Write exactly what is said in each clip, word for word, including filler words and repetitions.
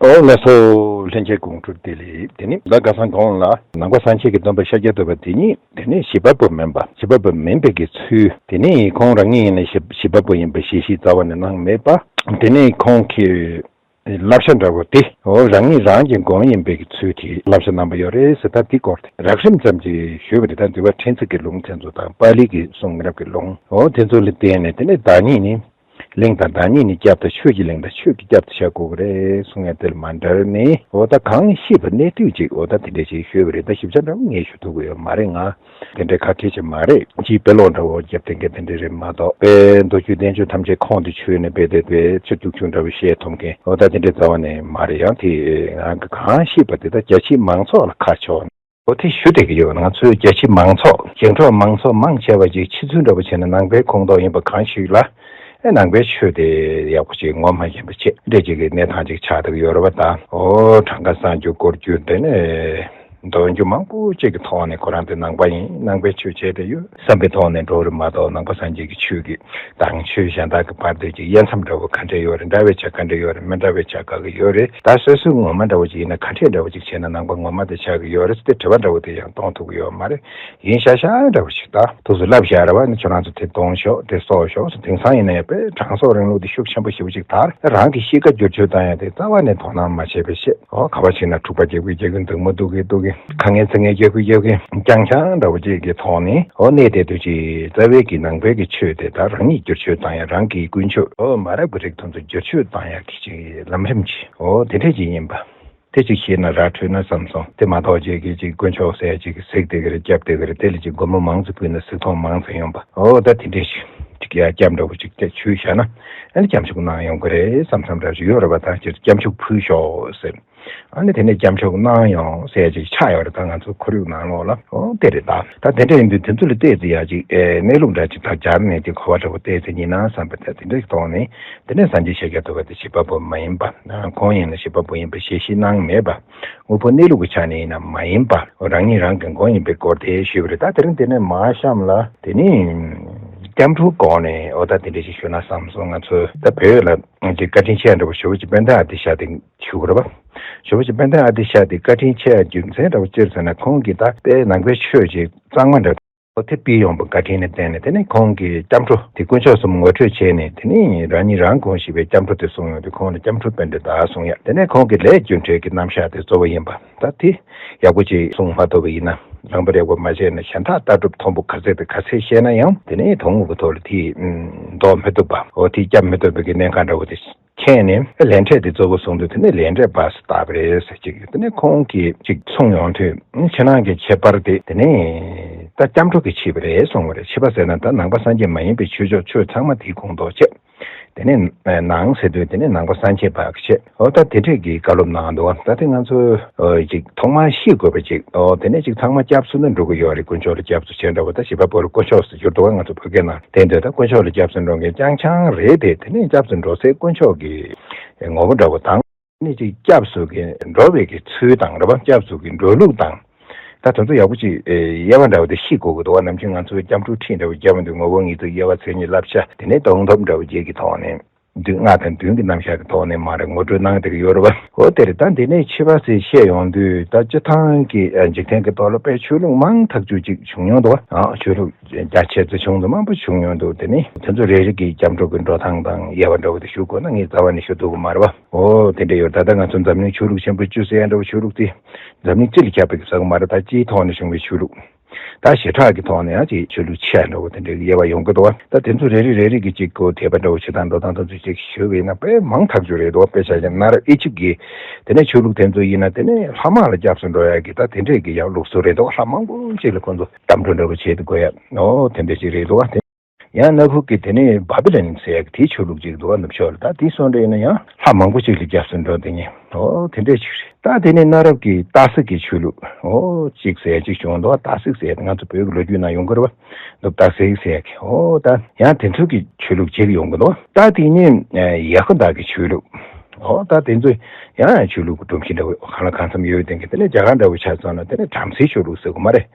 ཨོ་ལགས་སོ། ལྷན་རྒྱས་དགོང་དྲོ་བདེ་ལེགས། དེ་ནི་ད་ཁ་སང་གོང་ལ་ནང་པ་སངས་རྒྱས་ཀྱི་སྟོན་པ་ཤཱཀྱ་ཐུབ་པ་དེ་ཉིད་དེ་ནི་བྱེད་པ་པོ་མིན་པ། བྱེད་པ་པོ་མིན་པའི་གི་ཚུལ། དེ་ནི་ཁོང་རང་ཉིད་ཡིན་ན་བྱེད་བྱེད་པ་པོ་ཡིན་པའི་ཞལ་བཞེས་རྩ་བ་ནས་གནང་མེད་པ། དེ་ནི་ཁོང་གི་བསླབ་བྱ་འདྲ་བོ་དེ་འོ་རང་ཉིད་རང་གི་མགོན་ཡིན་པའི་གི་ཚུལ་དེ་བསླབ་བྱ་གནང་པ་ཡོད་རེད་ཟེར། ད་དེ་སྐོར་དེ་རགས་རིམ་ཙམ་ཅིག་ཞུས་པ་རེད། ད་འདུལ་བ་ཕྲན་ཚེགས་ཀྱི་ལུང་དེ་ཚོ་དང་པཱ་ལི་གི་གསུང་མི་རབས་ཀྱི་ལུང་འོ་དེ་ཚོ་ལ་བརྟེན་ནས་དེ་ནི་བདག་ཉིད་ནི། གླེང་དང་བདག་ཉིད་ནི་སྐྱབས་དང་ཆོས་ཀྱི་གླེང་དང་ཆོས་ཀྱི་སྐྱབས་སུ་བྱ་དགོས་ཀྱི་རེད་གསུང་ཡ་དེ་ལ་མ་འདྲ་ནི་འོ་ད་གང་ཤེས་པ་གནས་དུས་ཅིག་འོ་ད་དེ་འདྲ་ཞིག་ཤོད་པ་རེད། ད་ཞིབ་ཆ་འདྲ་བོ་ངས་ཞུ་ཐུབ་ཀྱི་ཡོད་མ་རེད། ང་དེ་འདྲའི་ཁ་བྲལ་ཞིག་མ་རེད། ཅིའི་དཔེ་ཀློག་འདྲ་བོ་རྒྱབ་དེ་འགའ་དེ་འདྲ་རེད་མ་གཏོགས་དཔེ་མདོ་རྒྱུད་བསྟན་བཅོས་ཐམས་ཅད་ཁོང་དུ་ཆུད་ནས་དཔེ་དེ་དཔེ་ཆ་རྒྱུག་ཆུང་འདྲ་བོ་བཤད་ཐུབ་མཁན་འོ་ད་དེ་འདྲ་རྩ་བ་ནས་མ་རེད། ཡང་དེ་ང་གི་གང་ཤེས་པ་དེ་ད་རྒྱ་ཆེའི་མང་ཚོགས་ལ་ཁ་ཕྱོགས། འོ་དེ་ཞུ་བསྡད་ཀྱི་ཡོད། ང་ཚོའི་རྒྱ་ཆེ་མང་ཚོགས་ཞིང་འབྲོག་མང་ཚོགས་མང་ཆེ་བ་ཅིག་ཕྱི་ཚུལ་འདྲ་པོ་བྱས་ན་ནང་པའི་ཁོངས་གཏོགས་ཡིན་པ་གང་ཞིག་ལ་ཨེ་ནང་པའི་ཆོས་དེ་ཡག་པོ་ཅིག་ངོ་མ་ཤེས་པ་བྱས་འདྲ་ཅིག་གི་གནས་སྟངས་ཅིག་ཆགས་བསྡད་ཀྱི་ཡོད་རེད་པ། ད་འོ་གྲངས་ཀ་གསར་འགྱུར་སྐོར་རྒྱུ་དེ་ནས་འདོན་རྒྱུ་མང་པོ་ཅིག་གི་ཐོག་ནས་ཁོ་རང་དེ་ནང་པ་ཡིན་ནང་པའི་ཆོས་བྱས་བསྡད་ཡོད་བསམ་པའི་ཐོག་ནས་འགྲོ་རེད་མ་གཏོགས་ནང་པ་སངས་རྒྱས་ཀྱི་ཆོས་ཀྱི་དང་ཆོས་གཞན་དག་གི་བར་དུ་ཅིག་དབྱེ་མཚམས་འདྲ་བོ་ག་འདྲ་ཡོད་རེད། འདྲ་བའི་ཆ་ག་འདྲ་ཡོད་རེད། མི་འདྲ་བའི་ཆ་ག་གི་ཡོད་རེད། ད་སོ་སོའི་ངོ་མ་འདྲ་བོ་ཅིག་ཡིན་ན་ཁ་བྲལ་འདྲ་བོ་ཅིག་བྱས་ན་ནང་པ་ངོ་མ་དེ་ཆགས་ཀྱི་ཡོད་རེད་ཟེར་ཏེ་དྲི་བ་འདྲ་བོ་དེ་ཡང་གཏོང་ཐུབ་ཀྱི་ཡོད་མ་རེད། ཡིན་ཤག་ཤག་འདྲ་བོ་ཞིག་ད་ཐུགས་སུ་ལབ་བཞག་རེད་བ། ནི་ཁྱོད་རང་ཚོ་དེ་གཏོང་ཤོག་དེ་གསོག་ཤོག་ཟེར། དེང་སང་ཡིན་ན་ཡང་དཔེ་དྲང་སྲོང་རིང་ལུགས་དེ་ཤུགས་ཆེན་པོ་ཞེ་པོ་ཅིག་དར། རང་གི་གཤིས་ཀ་བསྒྱུར་བཅོས་བཏང་ཡ་དེ་རྩ་བ་ནས་དོ་སྣང་མ་བྱས་པའི་ཤེས། ཨོ་ཁ་བ་ཕྱིན་ན་འཁྲུག་པ་རྒྱག་གི་རྒྱག་གི་འདུག་མ་འདུག་གི་འདུག་གི་ཁ་ངན་ཚིག་ངན་རྒྱག་གི་རྒྱག་གི་རྐྱང་རྐྱང་འདྲ་བོ་ཅིག་གི་ཐོག་ནས་ཨོ་གནས་བསྡད་དུས་ཀྱི་རྩ་བའི་གི་ནང་པའི་གི་ཆོས་དེ་དག་རང་ཉིད་བསྒྱུར་བཅོས་བཏང་ཡ། རང་གི་དཀོན་མཆོག་ཨོ་མ་རབས་ཀྱི་རིགས་དེ་ཚོ་བསྒྱུར་བཅོས་བཏང་ཡ་གི་ཅིག་ལམ་རིམ་ཅིག་ཨོ་དེ་འདྲས་ཅིག་ཡིན་པ། དེ་ཅིག་ཤེས་ན་ར་འཕྲོད་ན་བསམ་སོང་། དེ་མ་གཏོགས་ཅིག་གི་ཅིག་དཀོན་མཆོག་ཟེར་ཡ་ཅིག་གི་གཟིགས་བསྡད་གི་རེད། སྐྱབས་བསྡད་གི་རེད། དེ་ལ་ཅིག་སྒོར་མོ་མང་ཙམ་ཕུལ་ན་གཟིགས་མཐོང་མང་ཙམ་ཡོང་པ། ཨོ་ད་དེ་འདྲས་ཞིག་ཅིག་ཡ་སྐྱབས་འདྲ་བོ་ཅིག་དེ་ཞུས་བཞག་ན་ཨ་ནི་སྐྱབས་མཆོག་གནང་ཡོང་གི་རེད་བསམ་བསམ་འདྲ་ཞིག་ཡོད་རེད་པ། ད་ཅིག་སྐྱབས་མཆོག་ཕུལ་ཤོག་ཟེར། ཨ་ནི་དེ་ནས་སྐྱབས་མཆོག་གནང་ཡོང་ཟེར་ཅིག་ཆགས་ཡོད་རེད། ད་ང་ཚོ་ཁོར་ཡུག་ནང་ལོགས་ལ་ཨོ་དེ་རེད། ད་ད་དེ་འདྲ་ཡིན་དུས་དེ་ཚོ་ལ་བལྟས་ཚེ་ཡ་ཅིག་ཨེ་གནས་ལུགས་འདྲ་ཅིག་ད་སྦྱར་ནས་དེ་གོ་བ་འདྲ་བོ་བལྟས་ཚེ་ཡིན་ན་བསམ་པ་ད་དེ་འདྲ་ཞིག་མཐོང་ནས། དེ་ནས་སངས་རྒྱས་ཤཱཀྱ་ཐུབ་པ་དེ་བྱེད་པ་པོ་མ་ཡིན་པ། ཁོང་ཡིན་ན་བྱེད་པ་པོ་ཡིན་པ་ཞལ་བཞེས་གནང་མེད་པ། དངོས་པོ་གནས་ལུགས་ཀྱི་ཆ་ནས་ཡིན་ན་མ་ཡིན་པ། རང་ཉིད་རང་གི་མགོན་ཡིན་པའི་སྐོར་དེ་ཞུས་པ་རེད། ད་དེ་རིང་དེ་ནས་མར་གཤམ་ལ་དེ་ནི་སྐྱབས་འགྲོའི་སྐོར་ནས་ཨོ་ད་དེ་འདྲ་ཞིག་ཞུ་ན་བསམ་སོང་། ང་ཚོས་ད་བོད་ལ་ཅིག་བཀའ་དྲིན་ཆེ་འདྲ་བོ་ཞེ་པོ་ཅིག་དཔལ་ལྡན་ཨ་ཏི་ཤ་དེ་ཞུ་དགོས་རེད་པ། ཞེ་པོ་ཅིག་དཔལ་ལྡན་ཨ་ཏི་ཤ་དེ་བཀའ་དྲིན་ཆེ་རྒྱུ་མཚན་འདྲ་བོ་ཅི་རེད་ཟེར་ན་ཁོང་གིས་ད་དཔལ་ནང་པའི་ཆོས་ཅིག་གཙང་མ་འདྲ། ཨོ་དེ་སྤེལ་ཡོང་བའི་བཀའ་དྲིན་ལ་བརྟེན་ནས་དེ་ནས་ཁོང་གིས་སྐྱབས་འགྲོ་དེ་དཀོན་མཆོག་གསུམ་ངོ་སྤྲོད་བྱས་ནས་དེ་ནས་རང་ཉིད་རང་དགོངས་ཤེས་པའི་སྐྱབས་འགྲོ་དེ་གསུངས་ཡོང་དུས་ཁོང་ལ་སྐྱབས་འགྲོ་པཎྜི་ཏ་གསུང་ཡ། དེ་ནས་ཁོང་གི་ལས་རྒྱུ་འབྲས་ཀྱི་རྣམ་གཞག་དེ་གཙོ་བོ་ཡིན་པ། ད་དེ་ཡག་པོ་ཅིག་གསུང་མ་ཐུབ་པ་ཡིན་ན་རང་པ་རེ་བ་མ་བྱས་ན་གཞན་དག་ལྟ་གྲུབ་མཐོན་པོ་ག་ཚད་དང་ག་ཚད་བཤད་ན་ཡང་དེ་ནས་དོན་དངོས་ཀྱི་ཐོག་ལ་དེ་འདོགས་མི་ཐུབ་པ། འོ་དེ་སྐྱབས་མི་ཐུབ་པའི་གི་གནད་འགག་འདྲ་བོ་དེ། མཁྱེན་ནས་ལས་འབྲས་དེ་གཙོ་བོ་བཟུང་དུས་དེ་ནས་ལས་འབྲས་པ་སུ་བཏགས་པ་རེད་ཟེར་གཅིག་ཡོད། དེ་ནས་ཁོང་གིས་གཅིག་གསུངས་ཡོང་དུས་ཕྱི་ནང་གི་ཁྱད་པར་དེ་དེ་ནས་ད་སྐྱབས་འགྲོ་གིས་ཕྱེས་པ་རེད་གསུངས་པ་རེད། ཕྱེས་པ་ཟེར་ན་ད་ནང་པ་སངས་རྒྱས་མ་ཡིན་པའི་ཆོས་ཕྱོགས་ཆོས་ཚང་མ་དེའི་ཁོངས་གཏོགས་བྱས། དེ་ནས་ནང་ཟེར་དུས་དེ་ནས་ནང་པ་སངས་རྒྱས་པ་གི་བྱས། འོ་ད་དེ་འདྲས་ཀྱི་བཀའ་སློབ་གནང་འདུག་ད་དེ་ང་ཚོ་ཅིག་ཐོག་མར་ཤེས་དགོས་པ་ཅིག་འོ་དེ་ནས་ཅིག་ཚང་མ་སྐྱབས་སུ་ནི་འགྲོ་གི་ཡོད་རེད། དཀོན་མཆོག་ལ་སྐྱབས་སུ་མཆི་འདྲ་བོ་ད་བྱེད་པ་པོ་ལ་དཀོན་མཆོག་ཟེར་གྱུར་འདུག་ང་ཚོ་བོད་སྐད་ནང་དེ་འདོད་ད་དཀོན་མཆོག་ལ་སྐྱབས་སུ་འགྲོ་མཁན་རྐྱང་རྐྱང་རེད་དེ། དེ་ནས་སྐྱབས་སུ་འགྲོ་སའི་དཀོན་མཆོག་གི་ངོ་བོ་འདྲ་བོ་དང་། ནི་ཅིག་སྐྱབས་སུ་གི་འགྲོ་བའི་གི་ཚུལ་དང་རེད་པ། སྐྱབས་སུ་གི་འགྲོ་ལུགས་དང་། ད་དེ་ཚོ་ཡག་པོ་ཅིག་དབྱེ་བ་འདྲ་བོ་དེ་ཤེས་དགོས་ཀྱི་འདུག་བ། ནམ་རྒྱུན་ང་ཚོའི་སྐྱབས་འགྲོ་ཁྲིད་འདྲ་བོ་རྒྱབ་མི་འདུག་ངོ་བོ་ཉིད་དུ་དབྱེ་བ་མཚན་ཉིད་བསླབ་བྱ་དེ་ནས་དོན་སྟོབས་འདྲ་བོ་བརྒྱད་ཀྱི་ཐོག་ནས་མདུན་སྔགས་དང་མདུན་གྱི་རྣམ་གཞག་གི་ཐོག་ནས་མ་རེད་ངོ་སྤྲོད་གནང་བསྡད་ཀྱི་ཡོད་རེད་བ། འོ་དེ་རེད། ད་འདི་ནས་ཕྱི་པ་ཟེར་བཤད་ཡོང་དུས་ད་སྤྱི་བཏང་གི་འཇིག་རྟེན་གྱི་ཐོག་ལ་དཔེ་ཆོས་ལུགས་མང་ཐག་ཆོད་ཅིག་བྱུང་མྱོང་འདུག་བ། ཆོས་ལུགས་རྒྱ་ཆེ་ཚོ་བྱུང་འདུག་མང་པོ་བྱུང་མྱོང་འདུག་དེ་ནས་དེ་ཚོ་རེ་རེ་གི་སྐྱབས་འགྲོ་གི་འགྲོ་སྟངས་དང་དབྱེ་བ་འདྲ་བོ་དེ་ཞུ་དགོས་ན་ངས་རྩ་བ་ནས་ཞུ་ཐུབ་ཀྱི་མ་རེད་བ། ཨོ་དེ་འདྲ་ཡོད། ད་ལྟ་ང་ཚོ་འཛམ་གླིང་ཆོས་ལུགས་ཆེན་པོ་བཅུ་ཟེར་ཡ་འདྲ་བོ་ཆོས་ལུགས་དེ་འཛམ་གླིང་སྤྱི་ལ་ཁྱབ་པའི་ས་གོ་མ་རེད། ད་སྤྱིའི་ཐོག་ནས་བྱུང་བའི་ཆོས་ལུགས། ད་ཞེ་དྲག་གི་ཐོག་ནས་ཡང་ཅིག་ཆོས་ལུགས་ཆེ་འདྲ་བོ་དེ་འདྲའི་དབྱེ་བ་ཡོང་གི་འདུག་བ། ད་དེ་ཚོ་རེ་རེ་རེ་རེ་གི་ཅིག་གོ་དད་པ་འདྲ་བོ་བྱེད་སྟངས་འགྲོ་སྟངས་དེ་ཚོ་ཅིག་ཞུ་བས་ན་དཔེ་མང་ཐག་ཆོད་རེད་འདུག་བ། དཔེ་ཆ་བཞག་ན་ར་ཨི་ཇིབ་གི་དེ་ནས་ཆོས་ལུགས་དེ་ཚོ་ཡིན་ན་དེ་ནས་ལྷ་མང་ལ་སྐྱབས་སུ་འགྲོ་ཡ་གི་ད་དེ་འདྲའི་གི་ཡང་ལུགས་སྲོལ་རེད་འདུག་ལྷ་མང་པོ་ཅིག་ལ་ཁོ་ཚོ་སྐྱབས་འགྲོ་འདྲ་བོ་བྱེད་དུ་དགོས་ཡ་ཨོ་དེ་འདྲ་ཅིག་རེད་འདུག་བ། དེ། ཡང་ནག་ཕུག་གི་དེ་ནས་བྷ་བི་ལོན་ཟེར་ཡག་དེའི་ཆོས་ལུགས་ཅིག་འདུག་བ། ནུབ་ཕྱོགས་ལ་ད་དེའི་སོང་འདྲ་ཡིན་ན་ཡང་ལྷ་མང་པོ་ཅིག་ལ་སྐྱབས་སུ་འགྲོ་དེ་ཉིད་ཨོ་དེ་འདྲས་ཅིག་རེད། ད་དེ་ནས་གནའ་རབས་ཀྱི་སྟག་གཟིག་གི་ཆོས་ལུགས་ཨོ་ཅིག་ཟེར་ཡག་ཅིག་བྱུང་འདུག་བ། སྟག་གཟིག་ཟེར་ཡག་ང་ཚོ་བོད་ཀྱི་ལོ་རྒྱུས་ནང་ཡོང་གི་རེད་བ། ནུབ་སྟག་གཟིག་ཟེར་ཡག་གི་ཨོ་ད་ཡང་དེ་ཚོ་གི་ཆོས་ལུགས་ཅིག་ཡོང་གི་འདུག་བ། ད་དེ་ནས་ཡ་ཧུ་དཱ་གི་ཆོས་ལུགས་ཨོ་ད་དེ་ཚོ་ཡང་ཆོས་ལུགས་ཀྱི་སྒྲོམ་གཞི་འདྲ་བོ་གང་ལ་གང་འཚམ་ཡོད་དེ་གི་དེ་ནས་རྒྱ་གར་འདྲ་བོ་ཆ་ཚང་ན་དེ་ནས་བྲམ་ཟེའི་ཆོས་ལུགས་ཟེར་གི་མ་རེད།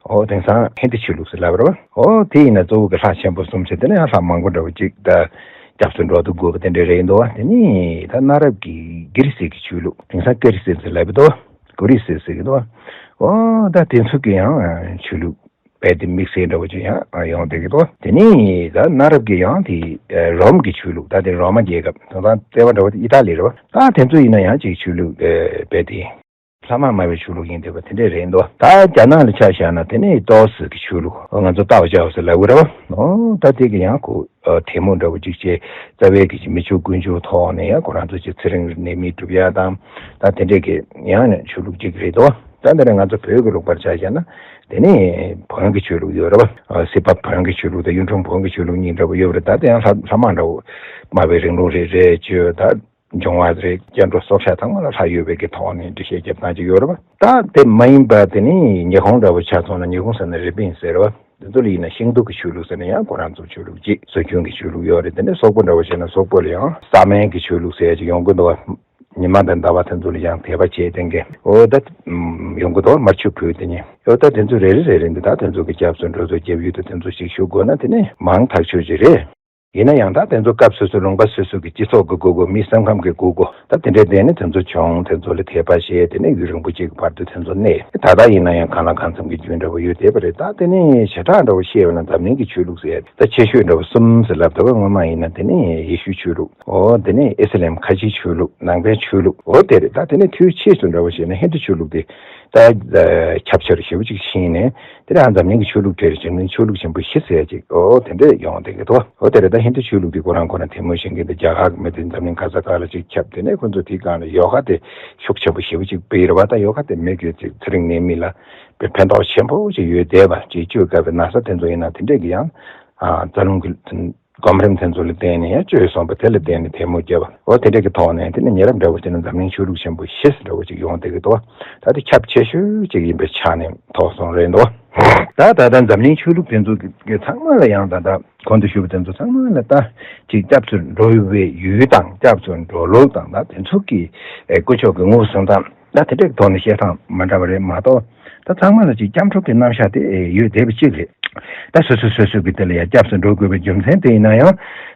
ཨོ་དེང་སང་ཧིན་དི་ཆོས་ལུགས་སུ་ལབ་རེད་བ། ཨོ་དེ་ཡིན་ན་གཙོ་བོ་གི་ལྷ་ཆེན་པོ་གསུམ་ཆེ་དེ་ནས་ཡང་ལྷ་མང་པོ་འདྲ་བོ་གཅིག་ད་ སྐྱབས་སུ་འགྲོ་དུ་དགོས་པ་དེ་འདྲ་རེད་འདུག་དེ་ནི་ད་གནའ་རབས་ཀྱི་གྷི་རི་སི་གི་ཆོས་ལུགས། དེང་སང་ཀེ་རི་སི་ཟེར་ལབ་འདུག་གྷི་རི་སི་ཟེར་གི་འདུག་འོ་ད་དེ་ཚོ་གི་ཡང་ཆོས་ལུགས་རྦད་དེ་དམིགས་བསལ་འདྲ་བོ་ཅིག་ཡང་ཡོང་བསྡད་ཀྱི་འདུག་དེ་ནི་ད་གནའ་རབས་ཀྱི་ཡང་དེ་རོམ་གྱི་ཆོས་ལུགས། ད་དེ་རོ་མ་རྒྱལ་ཁབ་དེང་སང་ལྟེ་བ་འདྲ་བོ་དེ་ཨི་ཏཱ་ལི་རེད་བ། ད་དེ་ཚོ་ཡིན་ན་ཡང་ཅིག་ཆོས་ལུགས་རྦད་དེ་ལྷ་མ་མ་བའི་ཆོས་ལུགས་ཡིན་བསྡད་པ་དེ་འདྲས་རེད་འདུག་ད་རྒྱ་ནག་ལ་ཆ་བཞག་ན་དེ་ནི་ཏོ་སི་གི་ཆོས་ལུགས། ང་ཚོ་ཏའོ་ཅའོ་ཟེར་ལབ་ཀྱི་རེད་བ། ཨོ་ད་དེ་གི་ཡང་ཁོ་ཐལ་མོ་འདྲ་བོ་ཅིག་བྱས། རྩ་བའི་གི་མི་ཆོས་དཀོན་མཆོག་ཐོག་ནས་ཡང་ཁོ་རང་ཚོ་ཅིག་ཚེ་རིང་ནད་མེད་སྒྲུབ་ཡ་དང་། ད་དེ་འདྲས་གི་ཡང་ནས་ཆོས་ལུགས་ཅིག་རེད་འདུག་ད་འདི་ནས་ང་ཚོ་བོད་ཀྱི་ལུགས་པར་ཆ་བཞག་ན་དེ་ནི་བོན་གྱི་ཆོས་ལུགས་ཡོད་རེད་བ། སི་པ་བོན་གྱི་ཆོས་ལུགས་དང་གཡུང་དྲུང་བོན་གྱི་ཆོས་ལུགས་གཉིས་འདྲ་བོ་ཡོད་པ་རེད། ད་དེ་ཡང་ལྷ་ལྷ་མ་འདྲ་བོ་མ་བའི་རིང་ལུགས་རེད་རེད་ཅེས་ད། འབྱུང་བ་རེད། སྐྱེ་འགྲོ་སྲོག་ཆགས་ཚང་མ་ལ་ལྷ་ཡོད་པའི་གི་ཐོག་ནས་འགྲེལ་བཤད་རྒྱབ་སྟངས་ཅིག་ཡོད་རེད་བ། ད་དེ་མ་ཡིན་པ་དེ་ནི་ཉི་ཧོང་འདྲ་བོ་ཆ་མཚོན་ན་ཉི་ཧོང་ཟེར་ན་རི་པིན་ཟེར་བ། དེ་ཚོ་ལ་ཡིན་ན་ཤིང་ཏོག་གི་ཆོས་ལུགས་ཟེར་ན་ཡང་ཁོ་རང་ཚོ་ཆོས་ལུགས་ཅིག་སྲོལ་རྒྱུན་གྱི་ཆོས་ལུགས་ཡོད་རེད། དེ་ནས་སོག་པོ་འདྲ་བོ་བྱས་ན་སོག་པོ་ལ་ཡང་ས་མན་གྱི་ཆོས་ལུགས་ཟེར་ཡ་ཅིག་ཡོང་གི་འདུག་བ། ཉི་མ་དང་ཟླ་བ་དེ་ཚོ་ལ་ཡང་དད་པ་བྱས་དེ་འགའ་འོ་ད་ཡོང་གི་འདུག་དམར་ཆུ་ཕུལ་དེ་ནི་འོ་ད་དེ་ཚོ་རེ་རེ་རེ་རེ་འདི་ད་དེ་ཚོ་གི་སྐྱབས་སུ་འགྲོ་ཚུལ་རྒྱབ་ཡུལ་དུ་དེ་ཚོ་ཞིག་ཞུ་དགོས་ན་དེ་ནི་མང་ཐག་ཆོད་ཅིག་རེད། ཡིན་ན་ཡང་ད་དེ་ཚོ་སྐབས་སོ་སོའི་ལུང་པ་སོ་སོ་གི་སྤྱི་ཚོགས་ཀྱི་དགོས་མཁོ། མི་སེམས་ཁམས་ཀྱི་དགོས་མཁོ། ད་དེ་འདྲའི་སྟེང་ནས་དེ་ཚོ་བྱུང་། དེ་ཚོ་ལ་དད་པ་བྱས། དེ་ནས་ཡུན་རིང་པོ་ཅིག་གི་བར་དུ་དེ་ཚོ་གནས། ད་ལྟ་ཡིན་ན་ཡང་གང་ལ་གང་འཚམ་གྱི་རྒྱུན་འདྲ་བོ་ཡོད་བསྡད་པ་རེད། ད་དེ་ནས་བྱེ་བྲག་འདྲ་བོ་བཤད་པ་ན་འཛམ་གླིང་གི་ཆོས་ལུགས་ཟེར་ད་ཆེ་ཤོས་འདྲ་བོ་གསུམ་ཟེར་ལབ་འདུག་སྔོན་མ་ཡིན་ན་དེ་ནས་ཡེ་ཤུའི་ཆོས་ལུགས། འོ་དེ་ནས་ཨི་སི་ལམ་ཁ་ཆེའི་ཆོས་ལུགས། ནང་པའི་ཆོས་ལུགས། འོ་དེ་རེད། ད་དེ་ནས་ཐུའུ་ཆེ་སུ་འདྲ་བོ་བཤད་ན་ཧིན་དུ་ཆོས་ལུགས་དེ་ད་ཁྱབ་ཆེར་ཞེ་པོ་ཅིག་ཕྱིན་ནས། དེ་ལ་འཛམ་གླིང་གི་ཆོས་ལུགས་གྲས་འཛམ་གླིང་ཆོས་ལུགས་ཆེན་པོ་བཞི་ཟེར་ཅིག་འོ་དེ་འདྲས་ཡོང་བསྡད་ཀྱི་འདུག་འོ་དེ་རེད། ད་ཧིན་དུ་ཆོས་ལུགས་འདི་ཁོ་རང་ཁོ་ན་དེ་མོ་ཞིག་གི་འདི་རྒྱ་གར་མི་དེ་འཛམ་གླིང་ག་ས་ག་ལ་ཅིག་ཁྱབ། དེ་ནས་ཁོ་ཚོ་དེའི་སྒང་ལ་ཡོ་ག་དེ་ཤུགས་ཆེན་པོ་ཞེ་པོ་ཅིག་སྤེལ་རེད་བ། ད་ཡོ་ག་དེ་མི་གི་ཅིག་ཚེ་རིང་ནད་མེད་ལ་དཔེ་ཕན་ཐོགས་ཆེན་པོ་ཅིག་ཡོད་བསྡད་པ་ཅིག་བཅོས་དཀའ་བའི་ན་ཚ་དེ་ཚོ་ཡིན་ན་དེ་འདྲས་ཀྱི་ཡང་རྩ་རླུང་གི་སྒོམ་རིམ་དེ་ཚོ་ལ་བརྟེན་ནས་ཡང་བཅོས་སོང་བ་དེ་ལ་བརྟེན་ནས་དེ་མོ་བརྒྱབ་པ། འོ་དེ་འདྲས་ཀྱི་ཐོག་ནས་དེ་ནས་ཉེ་རབས་འདྲ་བོ་བྱས་ན་འཛམ་གླིང་ཆོས་ལུགས་ཆེན་པོ་བཞི་འདྲ་བོ་ཅིག་ཡོང་བསྡད་ཀྱི་འདུག་ད་དེ་ཁྱབ་ཆེ་ཤོས་ཅིག་ཡིན་པའི་ཆ་ནས་ཐོགས་སོང་རེད་འདུག་ད་ད་ལྟ་འཛམ་གླིང་ཆོས་ལུགས་དེ་ཚོ་གི་ཚང་མ་ལ་ཡང་ད་ལྟ་གོང་དུ་ཞུས་པ་དེ་ཚོ་ཚང་མ་ལ་ད་ཅིག་སྐྱབས་སུ་འགྲོ་བའི་ཡུལ་དང་སྐྱབས་སུ་འགྲོ་ལུགས་དང་ད་དེ་ཚོ་གི་དཀོན་མཆོག་གི་ངོ་བོ་གསུང་སྟངས་ད་དེ་འདྲའི་ཐོག་ནས་བཤད་སྟངས་མ་འདྲ་བ་རེད་མ་གཏོགས། ད་ཚང་མ་ལ་ཅིག་སྐྱབས་འགྲོ་གི་རྣམ་གཞག་དེ་ཡོད་བསྡད་པ་གཅིག་རེད། ད་སོ་སོ་སོ་སོ་གི་དེ་ལ་ཡང་སྐྱབས་སུ་འགྲོ་དགོས་པའི་རྒྱུ་མཚན་དེ་ཡིན་ན་ཡང་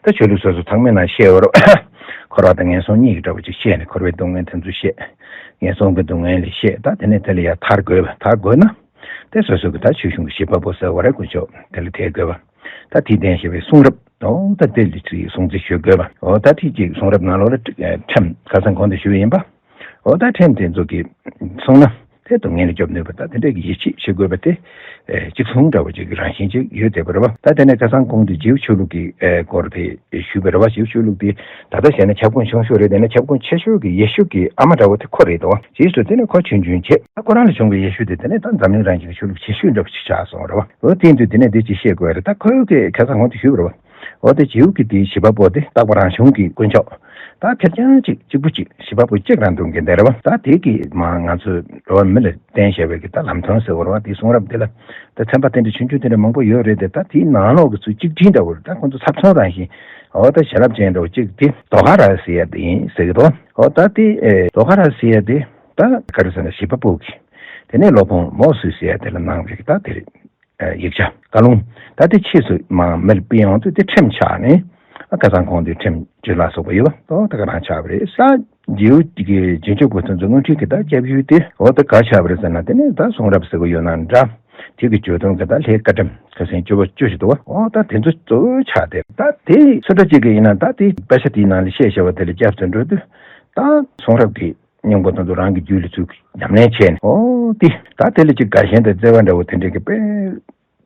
ད་ཆོས་ལུགས་སོ་སོ་ཚང་མའི་ནང་བཤད་ཡོད་རེད། འཁོར་བ་དང་ངན་སོང་གཉིས་ཀྱི་འདྲ་བོ་ཅིག་བཤད་ནས་འཁོར་བའི་སྡུག་བསྔལ་དེ་ཚོ་བཤད། ངན་སོང་གི་སྡུག་བསྔལ་ལ་བཤད། ད་དེ་ནས་དེ་ལ་ཡང་ཐར་དགོས་པ། ཐར་དགོས་ན་དེ་སོ་སོ་གི་ད་ཆོས་གཞུང་གི་བཞི་པ་པོ་ཟེར་བ་རེད། དཀོན་མཆོག་དེ་ལ་དད་དགོས་པ། ད་དེའི་རྟེན་བྱེད་པའི་གསུང་རབ། འོ་ད་དེ་ལ་ཅིག་སྲུང་བརྩི་ཞུ་དགོས་པ། འོ་ད་དེ་ཅིག་གསུང་རབ་ནང་ལོགས་ལ་ཁྲིམས་ཁ་སང་གོང་དུ་ཞུས་པ་ཡིན་པ། འོ་ད་ཁྲིམས་དེ་ཚོ་གིས་སྲུང་ན་དེ་སྡུག་བསྔལ་ལས་སྐྱོབ་ནུས་པ་དང་དེ་འདྲ་གི་ཡིད་ཆེས་བྱེད་དགོས་པ་དེ་གཅིག་མཚུངས་འདྲ་བོ་ཅིག་གི་རང་བཞིན་ཅིག་ཡོད་བསྡད་པ་རེད་བ། ད་དེ་ནས་ཁ་སང་གོང་དུ་རྗེའུ་ཆོས་ལུགས་ཀྱི་སྐོར་དེ་ཞུས་པ་རེད་བ། རྗེའུ་ཆོས་ལུགས་དེ་ད་ལྟ་བྱས་ན་ཁྱབ་ཁོངས་ཆུང་ཤོས་རེད། དེ་ནས་ཁྱབ་ཁོངས་ཆེ་ཤོས་ཀྱི་ཡེ་ཤུ་གི་ཨ་མ་འདྲ་བོ་དེ་ཁོ་རེད་དོ། རྗེས་སུ་དེ་ནས་ཁོ་ཆུང་ཆུང་བྱས། ད་ཁོ་རང་ལས་བྱུང་བའི་ཡེ་ཤུ་དེ་དེ་ནས་ད་འཛམ་གླིང་རང་བཞིན་གྱི་ཆོས་ལུགས་ཆེ་ཤོས་འདྲ་བོ་ཅིག་ཆགས་སོང་རེད་བ། འོ་དེ་དུས་དེ་ནས་དེ་ཅིག་བཤད་དགོས་རེད། ད་ཁོའི་གི་ཁ་སང་གོང་དུ་ཞུས་པ་རེད་བ། འོ་དེ་རྗེའུ་གི་དེའི་བཞི་པ་པོ་དེ་རྟག་པ་རང་བྱུང་གི་དཀོན་མཆོག་ད་ཁེར་རྐྱང་གཅིག་གཅིག་པུ་གཅིག་བཞི་པ་པོ་གཅིག་རང་འདུག་གི་འདི་རེད་བ། ད་དེ་གི་མ་ང་ཚོས་འགྲོ་བ་མི་ལ་བསྟན་བཞག་པའི་གི་ད་ལམ་སྟོན་ཟེར་བ་རེད་བ། དེའི་གསུང་རབ་དེ་ལ་ད་ཚན་པ་དེ་འདྲ་ཆུང་ཆུང་དེ་འདྲ་མང་པོ་ཡོད་རེད་དེ། ད་དེའི་ནང་ལོགས་གི་ཚུལ་གཅིག་སྒྲིལ་འདྲ་བོ་རེད། ད་ཁོང་ཚོ་ཚབ་མཚོན་རང་བཞིན་འོ་ད་བྱིན་རླབས་ཅན་འདྲ་བོ་གཅིག་དེ་དོ་ག་ར་ཟེར་ཡ་དེ་ཡིན་ཟེར་གི་འདུག་འོ་ད་དེ་ཨེ་དོ་ག་ར་ཟེར་ཡ་དེ་ད་ག་རེ་ཟེར་ན་བཞི་པ་པོ་གི་དེ་ནས་སློབ་དཔོན་མོ་སི་ཟེར་ཡ་དེ་ལ་གནང་བའི་གི་ད་དེ་རེད། ཡིག་ཆ་བཀའ་ལུང་ད་དེ་ཕྱིས་སུ་མ་མི་ལ་སྤེལ་ཡོང་དུས་དེ་ཁྲིམས་ཆགས་ནས་ཨ་ཁ་སང་གོང་དུ་ཁྲིམས་བཅུ་ལ་སོགས་པ་ཡོད་པ་ཏོག་ད་ག་རང་ཆགས་པ་རེད། ས་རྗེའུ་གི་རྗེས་འཇུག་པ་ཚོ་ཚོ་དངོས་འཕྲིན་གྱི་ད་སྐྱབས་ཡུལ་དེ་འོ་ད་ག་ཆགས་པ་རེད་ཟེར་ན། དེ་ནས་ད་གསུང་རབ་ཟེར་གི་ཡོད་ན་འདྲ། དེ་གི་བརྗོད་དོན་གྱི་ད་ལྷའི་བཀའ་ཁྲིམས་ཁ་སང་བཅུ་པ་བཅུ་ཞིག་འདུག་བ། འོ་ད་དེ་ཚོ་གཙོ་བོ་ཆགས་ཏེ་ད་དེ་སུ་འདྲ་ཅིག་གི་ཡིན་ན་ད་དེ་དཔེ་ཆ་དེའི་ནང་ལ་བཤད་བཞག་པ་དེ་ལ་སྐྱབས་སུ་འགྲོ་དུས་ད་གསུང་རབ་ཀྱི་སྙིང་པོ་དང་དུ་རང་གི་རྒྱུད་ལ་ཚུར་ཉམས་ལེན་བྱས་ནས། ཨོ་ཏི། ད་དེ་ལ་ཅིག་དགའ་ཞེན་དང་བརྩེ་བ་འདྲ་བོ་དེ་འདྲ་གི་དཔེ་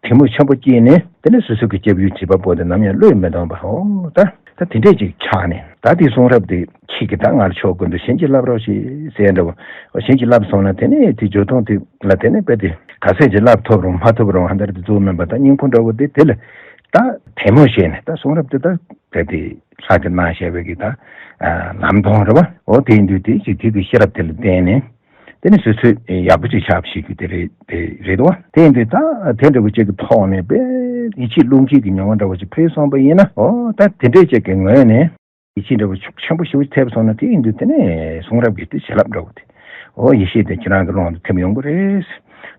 དེ་མོ་ཆེན་པོ་སྐྱེས་ནས། དེ་ནས་སོ་སོ་གི་སྐྱབས་ཡུལ་བྱེད་པ་པོ་དེ་ནམ་ཡང་བློས་མི་གཏོང་བ། ཨོ་ད་ད་དེ་འདྲས་ཅིག་ཆགས་ནས། ད་དེ་གསུང་རབ་དེ་ཁྱེད་ཀྱིས་ད་ང་ལ་ཆོག་ཀུན་ཏུ་བྱིན་གྱིས་བརླབ་རོགས་ཞེས་ཟེར་འདྲ་བོ། ཨོ་བྱིན་གྱིས་བརླབ་སོང་ན་དེ་ནས་དེ་འཇོག་སྟངས་དེ་ལ་དེ་ནས་དཔེ་དེ་ག་ཚད་ཅིག་བརླབ་ཐུབ་རུང་མ་ཐུབ་རུང་ཧ་འདར་དེ་གཙོ་བོ་མིན་པ། ད་སྙིང་ཁུང་འདྲ་བོ་དེ་དེ་ལ་ད་དེ་མོ་བྱས་ནས་ད་གསུང་རབ་དེ་ད་དཔེ་དེ། ལྷ་གིས་གནང་བཞག་པའི་གི་ད་ལམ་སྟོན་རེད་བ། འོ་དེ་ཡིན་དུས་དེ་ཅིག་དེ་གི་ཤེས་རབ་དེ་ལ་བརྟེན་ནས། དེ་ནི་སོ་སོས་ཡག་པོ་ཅིག་ཆགས་པ་ཞིག་རྒྱུ་དེ་རེད་དེ་རེད་བ། དེ་ཡིན་དུས་ད་དེ་འདྲ་བོ་ཅིག་གི་ཐོག་ནས་དཔེ་ཡིད་ཆེས་རླུང་འཕྱིས་ཀྱི་མྱོང་བ་འདྲ་བོ་ཅིག་འཕེལ་སོང་པ་ཡིན་ན། འོ་ད་དེ་འདྲས་ཅིག་གི་ངོས་ནས་ཡིད་ཆེས་འདྲ་བོ་ཤུགས་ཆེན་པོ་ཞེ་པོ་ཐེབས་སོང་ན། དེ་ཡིན་དུས་དེ་ནས་གསུང་རབ་ཀྱི་དེ་བྱིན་རླབས་འདྲ་བོ་དེ། འོ་ཡེ་ཤེས་དེ་ཁྱེད་རང་གི་ཀློང་དུ་ཐིམ་ཡོང་གི་རེད།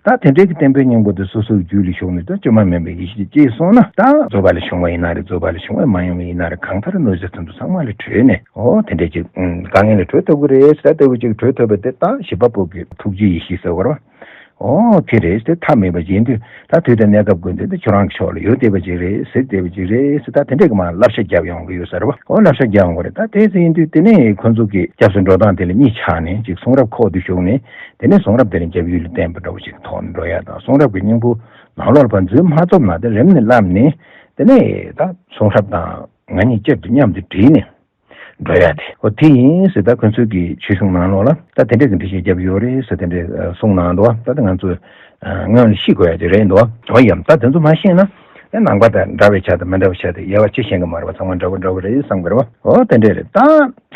ད་དེ་འདྲའི་གི་བསྟན་པའི་སྙིང་པོ་དེ་སོ་སོའི་རྒྱུད་ལ་ཞུགས་ནས་ད་བཅོས་མ་མིན་པའི་ཡེ་ཤེས་སྐྱེས་སོང་ན། ད་རྫོགས་པ་ལས་བྱུང་བ་ཡིན་ན་རེད། རྫོགས་པ་ལས་བྱུང་བ་མ་ཡིན་པ་ཡིན་ན་རེད། གང་ལྟར་གནོད་འཚེ་ཚོགས་འདུ་ཚང་མ་ལས་གྲོལ་ནས། ཨོ་དེ་འདྲའི་ཅིག་དཀའ་ངལ་ལས་གྲོལ་ཐུབ་ཀྱི་རེད། ད་ལྟ་བུ་ཅིག་གྲོལ་ཐུབ་པ་དེ་ད་བྱེད་པ་པོ་གི་ཐུགས་རྗེ་ཡེ་ཤེས་ཟེར་བ་རེད། ཨོ་དེ་རེད་དེ། མཐའ་མེད་པ་ཡིན་དུས་ད་དུས་དང་གནས་སྐབས་ཀུན་ཏུ་དེ་ཁྱོད་རང་གི་ཕྱོགས་ལ་ཡོད་བསྡད་པ་ཅིག་རེད། གཟིགས་བསྡད་པ་ཅིག་རེད་ཟེར། ད་དེ་འདྲས་ཀྱི་མར་བསླབ་བྱ་རྒྱབ་ཡོང་གི་ཡོད་ས་རེད་བ། ཨོ་བསླབ་བྱ་རྒྱབ་ཡོང་གི་རེད། ད་དེ་ཚོ་ཡིན་དུས་དེ་ནས་ཁོ་ཚོ་གི་སྐྱབས་སུ་འགྲོ་སྟངས་དེ་ལ་གཉིས་ཆགས་ནས་ཅིག་གསུང་རབ་ཁོག་ཏུ་ཞུགས་ནས། དེ་ནས་གསུང་རབ་དེ་ལ་རྒྱབ་ཡུལ་ལ་བརྟེན་པ་འདྲ་བོ་ཞིག་ཐོག་ནས་འགྲོ་ཡ་དང་། གསུང་རབ་ཀྱི་སྙིང་པོ་ནང་ལོགས་ལ་ཕར་འཛུལ་མ་ཐུབ་ན་དེ་རིམ་ནས་བསླབས་ནས། དེ་ནས་ད་གསུང་རབ་དང་ང་གཉིས་གཅིག་ཏུ་མཉམ་དུ་བསྒྲིལ་ནས་འགྲོ་ཡ་དེ། ཨོ་དེ་ཡིན་ཟེར། ད་ཁོ་ཚོས་ཀྱི་ཆོས་གཞུང་ནང་ལོགས་ལ་ད་དེ་འདྲས་ཀྱི་འགྲེལ་བཤད་རྒྱབ་ཡོད་རེད་ཟེར། དེ་འདྲས་གསུངས་གནང་འདུག་ད་ལྟ་ང་ཚོས་སྔོན་ལ་ཤེས་དགོས་ཡ་དེ་རེད་འདུག་འོ་ཡ། ད་དེ་ཚོ་མ་ཤེས་ན་ནང་པ་དང་འདྲ་བའི་ཆ་དང་མི་འདྲ་བའི་ཆ་དེ་ཡ་བ་ཅི་ཤེས་ཀྱི་མ་རེད་བ། ཚང་མ་འདྲ་བོ་འདྲ་བོ་རེད་བསམ་གི་རེད་བ། ཨོ་དེ་འདྲས་རེད། ད་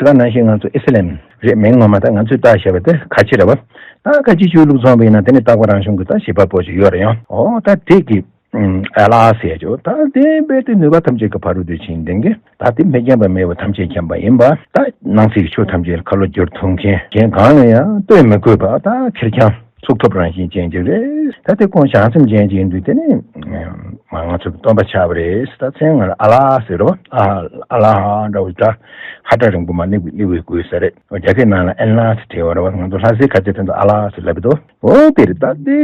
དེ་ག་ནང་བཞིན་ང་ཚོ་ཨི་སི་ལམ་རེད། མིང་ངོ་མ་ད་ང་ཚོས་བཏགས་བཞག་པ་དེ་ཁ་ཆེ་རེད་བ། ད་ཁ་ཆེ་ཆོས་ལུགས་མཚོན་པ་ཡིན་ན་དེ་ནི་རྟག་པ་རང་བྱུང་གི་ད་བྱེད་པ་པོ་ཞིག་ཡོད་རེད་ཡང་། ཨོ་ད་དེ་གི་ཨ་ལ་ཟེར་ཅོ། ད་དེ་དཔེ་དེ་ནུས་པ་ཐམས་ཅད་ཀྱི་ཕ་རོལ་ཏུ་ཕྱིན་ལྡན་གྱི། ད་དེ་མི་མཁྱེན་པ་མེད་པ་ཐམས་ཅད་མཁྱེན་པ་ཡིན་པ། ད་སྣང་སྲིད་ཀྱི་ཆོས་ཐམས་ཅད་ལ་ཁ་ལོ་བསྒྱུར་ཐུབ་མཁན། གཞན་གང་ལ་ཡང་ལྟོས་མི་དགོས་པ། ད་ཁེར་རྐྱང་ཚུགས་ཐུབ་རང་བཞིན་ཅན་ཅིག་རེད། ད་དེ་ཁོང་བྱང་སེམས་ཅན་ཅིག་ཡིན་དུས་དེ་ནི་མ་ང་ཚོ་གི་སྟོན་པ་ཆགས་པ་རེད། ད་མཚན་སྔ་ལ་ཨ་ལ་ཟེར་རོ། ཨ་ཨ་ལ་འདྲ་བོ་ད་ཧ་ཏ་རིང་པོ་མ་གླེང་གླེང་བའི་དགོས་ས་རེད། རྒྱ་སྐད་ནང་ལ་ཨེ་ལ་ཟེར་བྲིས་པ་རེད་བ། ང་ཚོ་ལྷ་སའི་ཁ་ཆེ་དེ་ཚོ་ཨ་ལ་ཟེར་ལབ་འདུག་ཨོ་དེ་རེད། ད་དེ་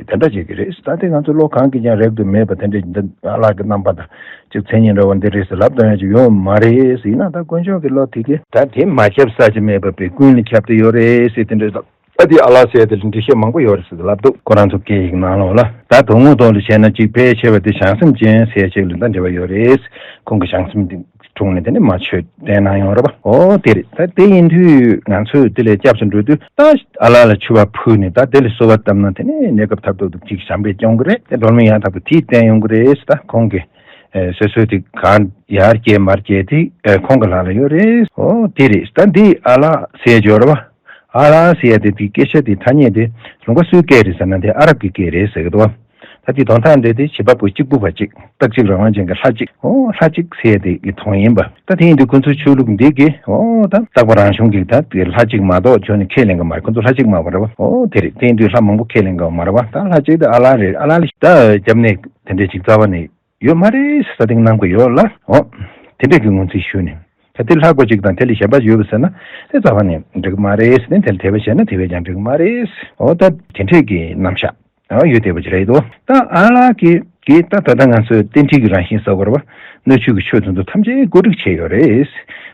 དེ་འདྲ་ཅིག་གི་རེད། ད་དེ་ང་ཚོ་བློ་གང་གིས་ཀྱང་རེག་ཏུ་མེད་པ་དེ་འདྲ་ཅིག་འདི་ཨ་ལ་གི་རྣམ་པ་དང་ཅིག་མཚན་ཉིད་འདྲ་བ་འདི་རེད་ཟེར་ལབ་སྟངས་ཡང་ཅིག་ཡོད་མ་རེད་ཟེར། ཡིན་ན་ད་དཀོན་མཆོག་གི་བློ་དེ་གི་ད་དེ་མ་ཁྱབ་ས་ཅིག་མེད་པ་པའི་ཀུན་ལ་ཁྱབ་སྟེ་ཡོད་རེད་ཟེར། དེ་འདྲ་ད་ད་དེ་ཨ་ལ་ཟེར་དེ་ལ་འགྲེལ་བཤད་མང་པོ་ཡོད་རེད་ཟེར་ལབ་འདུག་ཁོ་རང་ཚོ་སྐད་ཡིག་ནང་ལོགས་ལ། ད་དོན་དངོས་ཐོག་ལ་བྱས་ན་ཅིག་ཕལ་ཆེ་བ་དེ་བྱང་སེམས་ཅན་ཟེར་ཅིག་ལ་ད་འབྲེལ་བ་ཡོད་རེད། ཁོང་གི་བྱང་སེམས་དེ། དྲུང་ནས་དེ་ནས་མ་ཆོས་བསྟན་གནང་ཡོང་རེད་པ། ཨོ་དེ་རེད། ད་དེ་ཡིན་དུས་ང་ཚོས་དེ་ལས་སྐྱབས་སུ་འགྲོ་དུས་ད་ཨ་ལ་ལ་མཆོད་པ་ཕུལ་ནས་ད་དེ་ལས་གསོལ་བ་བཏབ་ན་དེ་ནས་གནས་སྐབས་ཐབས་ཏོག་ཏུ་ཅིག་བྱམས་པས་སྐྱོང་གི་རེད། དེ་སྒྲོལ་མ་ཡང་དག་པ་དེས་བསྟན་ཡོང་གི་རེད། ད་ཁོང་གི་ཨེ་སོ་སོའི་དེ་གང་ཡར་སྐྱེས་མར་སྐྱེས་དེ་ཨེ་ཁོང་གི་ལག་ལ་ཡོད་རེད། ཨོ་དེ་རེད། ད་འདི་ཨ་ལ་ཟེར་ཡ་ཅིག་ཡོད་རེད་པ། ཨ་ལ་ཟེར་ཡ་དེ་དེའི་སྐད་ཆ་དེའི་ཐ་སྙད་དེ་ལུང་པ་སུའི་སྐད་རེད་ཟེར་ན་དེ་ཨ་རབ་ཀྱི་སྐད་རེད་ཟེར་གི་འདུག་བ། ད་དེའི་དོན་དག་འདི་དེ་བྱེད་པ་པོ་གཅིག་པུ་བ་གཅིག་རྟག་གཅིག་རང་དབང་ཅན་གྱི་ལྷ་གཅིག་ཨོ་ལྷ་གཅིག་ཟེར་ཡ་དེ་གི་དོན་ཡིན་པ། ད་དེ་ཡིན་དུས་ཁོ་ཚོའི་ཆོས་ལུགས་འདི་གི་ཨོ་ད་རྟག་པ་རང་བྱུང་གི་ད་དེ་ལྷ་གཅིག་མ་གཏོགས་ཁྱོན་ནས་ཁས་ལེན་གི་མ་རེད། ཁོ་ཚོ་ལྷ་གཅིག་མ་བ་རེད་བ། ཨོ་དེ་རེད། དེ་ཡིན་དུས་ལྷ་མང་པོ་ཁས་ལེན་གི་མ་རེད་བ། ད་ལྷ་གཅིག་དེ་ཨ་ལ་རེད། ཨ་ལ་ལ་ད་རྒྱབ་ནས་དེ་འདྲས་ཅིག་རྩ་བ་ནས་ཡོད་མ་རེད་ཟེར་ཏིང་གནང་གི་ཡོད་ལ། འོ། དེ་འདྲས་ཀྱི་ངོས་འཛིན་ཞུས་ནས། ད་དེ་ལྷག་པ་ཅིག་དང་དེ་ལས་གཞན་པ་ཡོད་པ་ཟེར་ན། དེ་རྩ་བ་ནས་འགྲིག་མ་རེད་ཟེར་ནས། དེ་ལ་དེ་བས་བྱས་ན་དེ་བས་ཀྱང་འགྲིག་མ་རེད། འོ་ད་དེ་འདྲས་ཀྱི་རྣམ་གཞག་ཡོད་བསྡད་པ་ཅིག་རེད་དོ། ད་ཨ་ལ་གི་གི་ད་ད་ལྟ་ང་ཚོས་རྟེན་འབྲེལ་གྱི་རང་བཞིན་ཟེར་བ་རེད་བ། སྣོད་བཅུད་ཀྱི་ཆོས་དེ་ཚོ་ཐམས་ཅད་བཀོད་སྒྲིག་བྱས་ཡོད་རེད།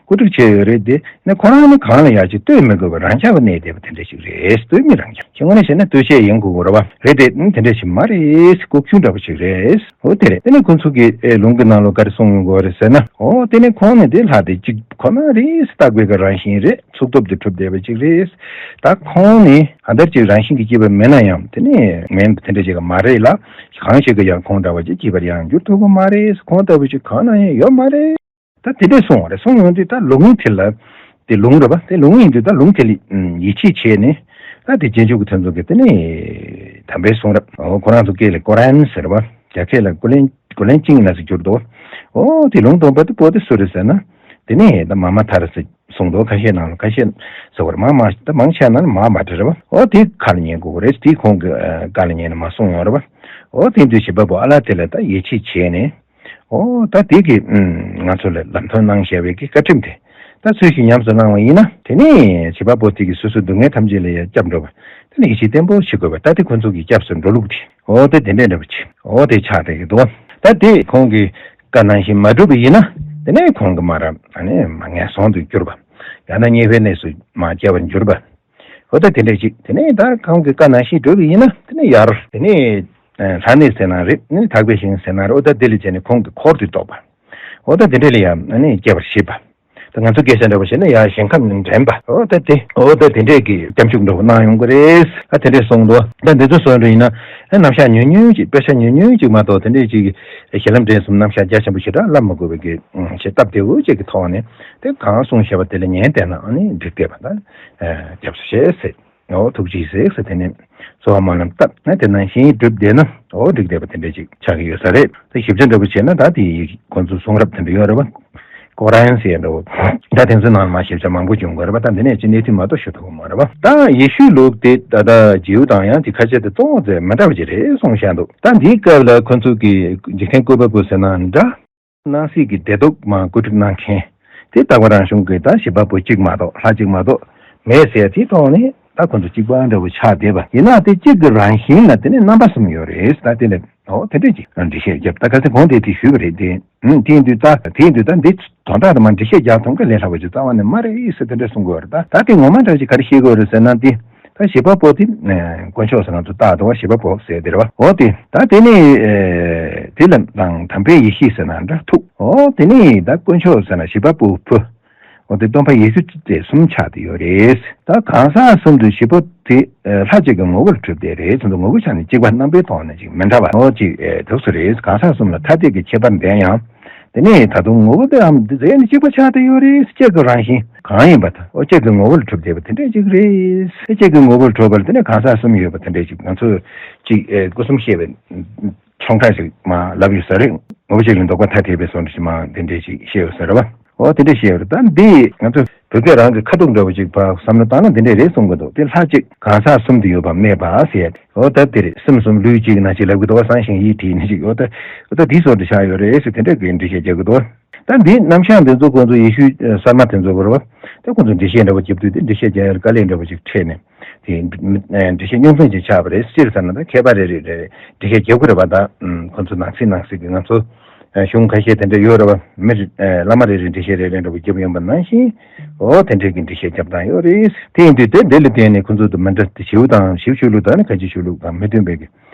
བཀོད་སྒྲིག་བྱས་ཡོད་རེད་དེ། ནས་ཁོ་རང་ནི་གང་ལ་ཡར་ཅིག་ལྟོས་མི་དགོས་པར་རང་རྐྱ་བ་གནས་བསྡད་པ་དེ་འདྲ་ཞིག་རེད། ལྟོས་མི་རང་རྐྱ། ཁྱེད་ངོ་ནས་བཤད་ན་ལྟོས་བཅས་ཡིན་དགོས་རེད་བ། རེད་དེ། ཨང་། དེ་འདྲ་ཞིག་མ་རེད། ལྐོག་གྱུར་འདྲ་པོ་ཞིག་རེད། འོ་དེ་རེད། དེ་ནས་ཁོ་ཚོ་གི་ཨེ་ལུང་གི་ནང་ལོགས་ག་རེ་གསུངས་ཡོང་གི་རེད་ཟེར་ན། འོ་དེ་ནས་ཁོང་ནི་དེ་ལྷ་དེ་གཅིག་ཁོ་ན་རེད། རྟག་པའི་གི་རང་བཞིན་རེད། ཚུགས་ཐུབ་ཏུ་གྲུབ་བསྡད་པ་ཅིག་རེད། ད་ཁོང་ནི་ཨ་འདར་ཅིག་རང་བཞིན་གྱིས་སྐྱེས་པ་མིན་ན་ཡང་དེ་ནས་མིན་དེ་འདྲ་ཅིག་མ་རེད་ལ། གང་ཞིག་གི་ཡང་ཁོང་འདྲ་བ་ཅིག་སྐྱེས་པར་ཡང་འགྱུར་ཐུབ་ཀྱི་མ་རེད། ཁོང་ལྟ་བུ་ཅིག་གང་ན་ཡང་ཡོད་མ་རེད། ད་དེ་འདྲས་གསུངས་པ་རེད། གསུངས་ཡོང་དུས་ད་ལུང་དེ་ལ། དེ་ལུང་རེད་པ། དེ་ལུང་ཡིན་དུས་ད་ལུང་དེ་ལ་ཡིད་ཆེས་བྱས་ནས། ད་དེ་རྗེས་འཇུག་གི་དེ་ཚོ་གི་དེ་ནས་དམ་པའི་གསུང་རབ། འོ་ཁོ་རང་ཚོ་སྐད་ལ་ཀོ་རན་ཟེར་བ། རྒྱ་སྐད་ལ་ཀུ་ལན་ཀུ་ལན་ཅིང་ལ་ཟེར་གྱུར་འདུག་འོ་དེ་ལུང་སྟོན་པ་དེ་པོ་དེ་སུ་རེད་ཟེར་ན། དེ་ནས་ད་མ་མ་ཐ་ར་ཟེར་གསུངས་འདུག་ཁ་ཤས་ནང་ལ་ཁ་ཤས་ཟེར་བར་མ་མ་ད་མང་ཆེ་ན་མ་མ་ཏྲ་རེད་བ། འོ་དེ་ཁ་ལ་ཉན་དགོས་རེད། དེ་ཁོང་གི་བཀའ་ལ་ཉན་ནས་མ་གསུངས་ཡོང་རེད་བ། འོ་དེ་དུས་བྱེད་པ་པོ་ཨ་ལ་དེ་ལ་ད་ཡིད་ཆེས་བྱས་ནས། ཨོ་ད་དེ་གི་ཨུམ་ང་ཚོ་ལ་ལམ་སྟོན་གནང་བཞག་པའི་གི་བཀའ་ཁྲིམས་དེ་ད་ཚུལ་བཞིན་ཉམས་སུ་བླང་བ་ཡིན་ན། དེ་ནས་བྱེད་པ་པོ་དེ་གིས་སོ་སོའི་སྡུག་བསྔལ་ཐམས་ཅད་ལས་ཡང་སྐྱབས་འགྲོ་བ་དེ་ནས་ཡིད་ཆེས་བརྟན་པོ་བྱེད་དགོས་པ། ད་དེ་ཁོ་ཚོ་གི་སྐྱབས་སུ་འགྲོ་ལུགས་དེ། ཨོ་དེ་དེ་འདྲས་འདྲ་པོ་ཅིག་ཨོ་དེ་ཆགས་བསྡད་ཀྱི་འདུག་ད་དེ་ཁོང་གི་བཀའ་ནང་བཞིན་མ་བསྒྲུབས་པ་ཡིན་ན། དེ་ནས་ཁོང་གི་མ་རབས་ཨ་ནི་མ་ངན་སོང་དུ་གྱུར་པ། ཡང་ན་ཉེས་པའི་གནས་སུ་མ་སྐྱེ་བར་འགྱུར་པ། འོ་ད་དེ་འདྲ་ཅིག་དེ་ནས་ད་ཁོང་གི་བཀའ་ནང་བཞིན་བསྒྲུབས་པ་ཡིན་ན། དེ་ནས་ཡར་དེ་ནས་ལྷ་གནས་ཟེར་ན་རེད། ནི་ཐེག་པའི་ཞིང་ཟེར་ན་རེད། འོ་ད་དེ་ལ་བྱས་ནས་ཁོང་གི་འཁོར་དུ་གཏོགས་པ། འོ་ད་དེ་འདྲ་ལ་ཡང་ནི་སྐྱེ་བར་བྱེད་པ། ད་ང་ཚོ་སྐད་ཆ་འདྲ་པོ་བྱས་ན་ཡར་ཞིང་ཁམས་ནས་འདྲེན་པ། འོ་ད་དེ་འོ་ད་དེ་འདྲས་ཀྱི་སྐྱབས་འཇུག་འདྲ་པོ་གནང་ཡོང་གི་རེད། ད་དེ་འདྲས་གསུངས་འདུག་ད་འདི་ཚོ་བཟོ་འདྲ་ཡིན་ན་རྣམ་གཞག་ཉུང་ཉུང་ཅིག་དཔེ་ཆ་ཉུང་ཉུང་ཅིག་མ་གཏོགས། དེ་འདྲས་ཅིག་གི་ཞལ་ལམ་འདྲེན་གསུམ་རྣམ་གཞག་རྒྱ་ཆེན་པོ་ཞེ་དྲག་བསླབ་མ་དགོས་པའི་གི་ཞེ་སྟབས་བདེ་བོ་ཅིག་གི་ཐོག་ནས། དེ་གང་གསུངས་བཞག་པ་དེ་ལ་ཉན་བསྡད་ན་ཨ་ནི་འགྲིག་བསྡད་པ། ད་སྐྱབས་སུ་མཆི་ཟེར། འོ་ཐུགས་རྗེས་གཟིགས་ཟེར། དེ་ནས་གསོལ་བ་སྨོན་ལམ་བཏབ་ན་དེ་ནང་བཞིན་བསྒྲུབས་བསྡད་ན་འོ་འགྲིག་བསྡད་པ་དེ་འདྲ་ཅིག་ཆགས་ཀྱི་ཡོད་ས་རེད། དེ་ཞིབ་ཆ་འདྲ་པོ་བྱས་ན་ད་དེ་ཁོང་ཚོ་གསུང་རབ་དེ་འདྲ་ཡོད་རེད་བ། ཀོ་རན་ཟེར་འདྲ་བོ། ད་དེ་ཚོའི་ནང་ལ་མ་ཞིབ་ཆ་མང་པོ་བྱུང་དགོས་རེད་པ། ད་འདི་ནས་ཅི་གནད་དོན་མ་གཏོགས་ཞུ་ཐུབ་ཀྱི་མ་རེད་པ། ད་ཡེ་ཤུའི་ལུགས་དེ་ད་ལྟ་ཇིའུ་དང་ཡང་དེ་ཁ་ཤས་དེ་གཙོ་བོ་དེ་མི་འདྲ་བ་ཅིག་རེད་གསུངས་བཞག་འདུག་ད་འདིའི་སྐབས་ལ་ཁོ་ཚོ་གི་འཇིག་རྟེན་བཀོད་པ་པོ་ཟེར་ན་འདྲ། སྣང་སྲིད་ཀྱི་བདེ་སྡུག་མར་བཀོད་སྒྲིག་གནང་མཁན་དེ་རྟག་པ་རང་བྱུང་གི་ད་བྱེད་པ་པོ་གཅིག་མ་གཏོགས་ལྷ་གཅིག་མ་གཏོགས་མེད་ཟེར་དེའི་ཐོག་ནས་ད་ཁོ་ཚོ་གཅིག་པ་འདྲ་བོ་ཆགས་བསྡད་པ་ཡིན་ན། དེ་གཅིག་གི་རང་བཞིན་ལ་དེ་ནས་རྣམ་པ་གསུམ་ཡོད་རེད། ད་དེ་ལས་ཨོ་དེ་འདྲས་ཀྱི་འགྲེལ་བཤད་བརྒྱབ། ད་ཁ་སང་གོང་དེ་དེ་ཞུས་པ་རེད། དེ་ཨུམ་དེ་ཡིན་དུས་ད་དེ་ཡིན་དུས་ད་འདི་དོན་དག་དུ་མ་འགྲེལ་བཤད་རྒྱག་ཐུབ་མཁན་ལས་སླ་བ་ཅིག་རྩ་བ་ནས་མ་རེད་ཟེར་དེ་འདྲས་གསུང་གི་ཡོད་རེད། ད་ད་དེ་ངོ་མ་འདྲ་ཅིག་ག་རེ་བཤད་དགོས་རེད་ཟེར་ན། དེ་ད་བྱེད་པ་པོ་དེ་དཀོན་མཆོག་ཟེར་ང་ཚོ་རྟག་ཏུ་བ་བྱེད་པ་པོ་ཟེར་དེ་རེད་བ། འོ་དེ་ད་དེ་ནི་དེ་ལ་དང་དམ་པའི་ཡེ་ཤེས་ཟེར་ན་འདྲ་ཐུག་འོ་དེ་ནི་ད་དཀོན་མཆོག་ཟེར་ན་བྱེད་པ་པོ་བུ། འོ་དེ་སྟོན་པ་ཡེ་ཤུ་དེ་གསུམ་ཆགས་དེ་ཡོད་རེད། ད་གང་ཟག་གསུམ་དུ་བྱེད་པོ་དེ་ལྷ་གཅིག་གི་ངོ་བོར་གྲུབ་བསྡད་རེད། ཚོ་ངོ་བོ་ཆ་ནས་གཅིག་པ་རྣམ་པའི་ཐོག་ནས་ཅིག་མི་འདྲ་བ་འོ་ཅིག་དུག་སུ་རེད། གང་ཟག་གསུམ་ལ་ཐ་དད་ཀྱི་ཁྱད་པར་འདས་ཡང་། དེ་ནས་ད་དུང་ངོ་བོ་དེ་འམ་འདི་ཟེར་ནས་གཅིག་པ་ཆགས་དེ་ཡོད་རེད། གཅིག་གི་རང་བཞིན་གང་ཡིན་པ་དང་འོ་གཅིག་གི་ངོ་བོར་གྲུབ་བསྡད་པ་དེ་འདྲས་ཅིག་རེད། གཅིག་གི་ངོ་བོར་གྲུབ་པར་དེ་ནས་གང་ཟག་གསུམ་ཡོད་པ་དེ་འདྲས་ཅིག་ང་ཚོས་ཅིག་སྐུ་གསུམ་བཤད་པའི་ཆོང་ཁྲ་ཞིག་མ་ལབ་ཡོད་ས་རེད། ངོ་བོ་གཅིག་ལ་འདོགས་པ་ཐ་དད་པའི་སོང་ཞིག་མ་དེ་འདྲས་ཞིག་བཤད་ཡོད་ས་རེད་བ། འོ་དེ་འདྲས་བཤད་ཡོད་རེད། ད་འདི་ང་ཚོ་བོད་སྐད་རང་གི་ཁ་ཐུག་འདྲ་བོ་ཅིག་ཕར་བསམ་བློ་བཏང་ན་འདི་འདྲས་རེད་གསུང་གི་འདུག་དེ་ལྷ་གཅིག་གང་ཟག་གསུམ་དུ་ཡོད་པ་སྨྲས་པ་ཟེར། འོ་ད་དེ་རེད། སེམས་གསུམ་ལུས་གཅིག་ན་ཅིག་ལབ་གི་འདུག་བ། སང་ཞིང་ཡིད་བྲིས་ནི་ཅིག་འོ་ད་འོ་ད་འདི་སོགས་འདྲ་ཆགས་ཡོད་རེད་ཟེར་དེ་འདྲས་ཀྱི་འགྲེལ་བཤད་རྒྱག་གི་འདུག་ད་འདི་རྣམ་གཞག་འདི་ཚོ་ཁོང་ཚོ་ཡེ་ཤུ་གསར་མ་དེ་ཚོ་གོ་རེད་བ། ད་ཁོང་ཚོ་འགྲེལ་བཤད་འདྲ་བོ་རྒྱབ་དུས་དེ་འགྲེལ་བཤད་རྒྱག་ཡ་ལ་དཀའ་ལས་འདྲ་བོ་ཅིག་འཕྲད་ནས། དེ་འགྲེལ་བཤད་རྙོག་འཛིང་ཅིག་ཆགས་པ་རེད། སྤྱིར་བསམ་ན་ད་མཁས་པ་རེ་རེ་རེ་རེ་འགྲེལ་བཤད་རྒྱག་གི་རེད་པ། ད་ཁོ་ཚོ་ནང་སྲིད་ནང་སྲིད་ཀྱི་ང་ཚོ་གཞུང་ཁ་ཤས་དེ་འདྲ་ཡོད་རེད་པ། མི་རེ་བླ་མ་རེ་རེ་འགྲེལ་བཤད་རེ་རེ་འདྲ་བོ་རྒྱབ་ཡོང་པ་ནང་བཞིན། འོ་དེ་འདྲས་ཀྱི་འགྲེལ་བཤད་རྒྱབ་སྟངས་ཡོད་རེད། དེ་ཡིན་དུས་དེ་འདི་ལ་བརྟེན་ནས་ཁོ་ཚོ་དུ་མི་འདྲ་དེ་ཞིའུ་དང་ཞིའུ་ཆོས་ལུགས་དང་ནི་ཁ་ཆེ་ཆོས་ལུགས་དང་མི་མཐུན་པའི་གི་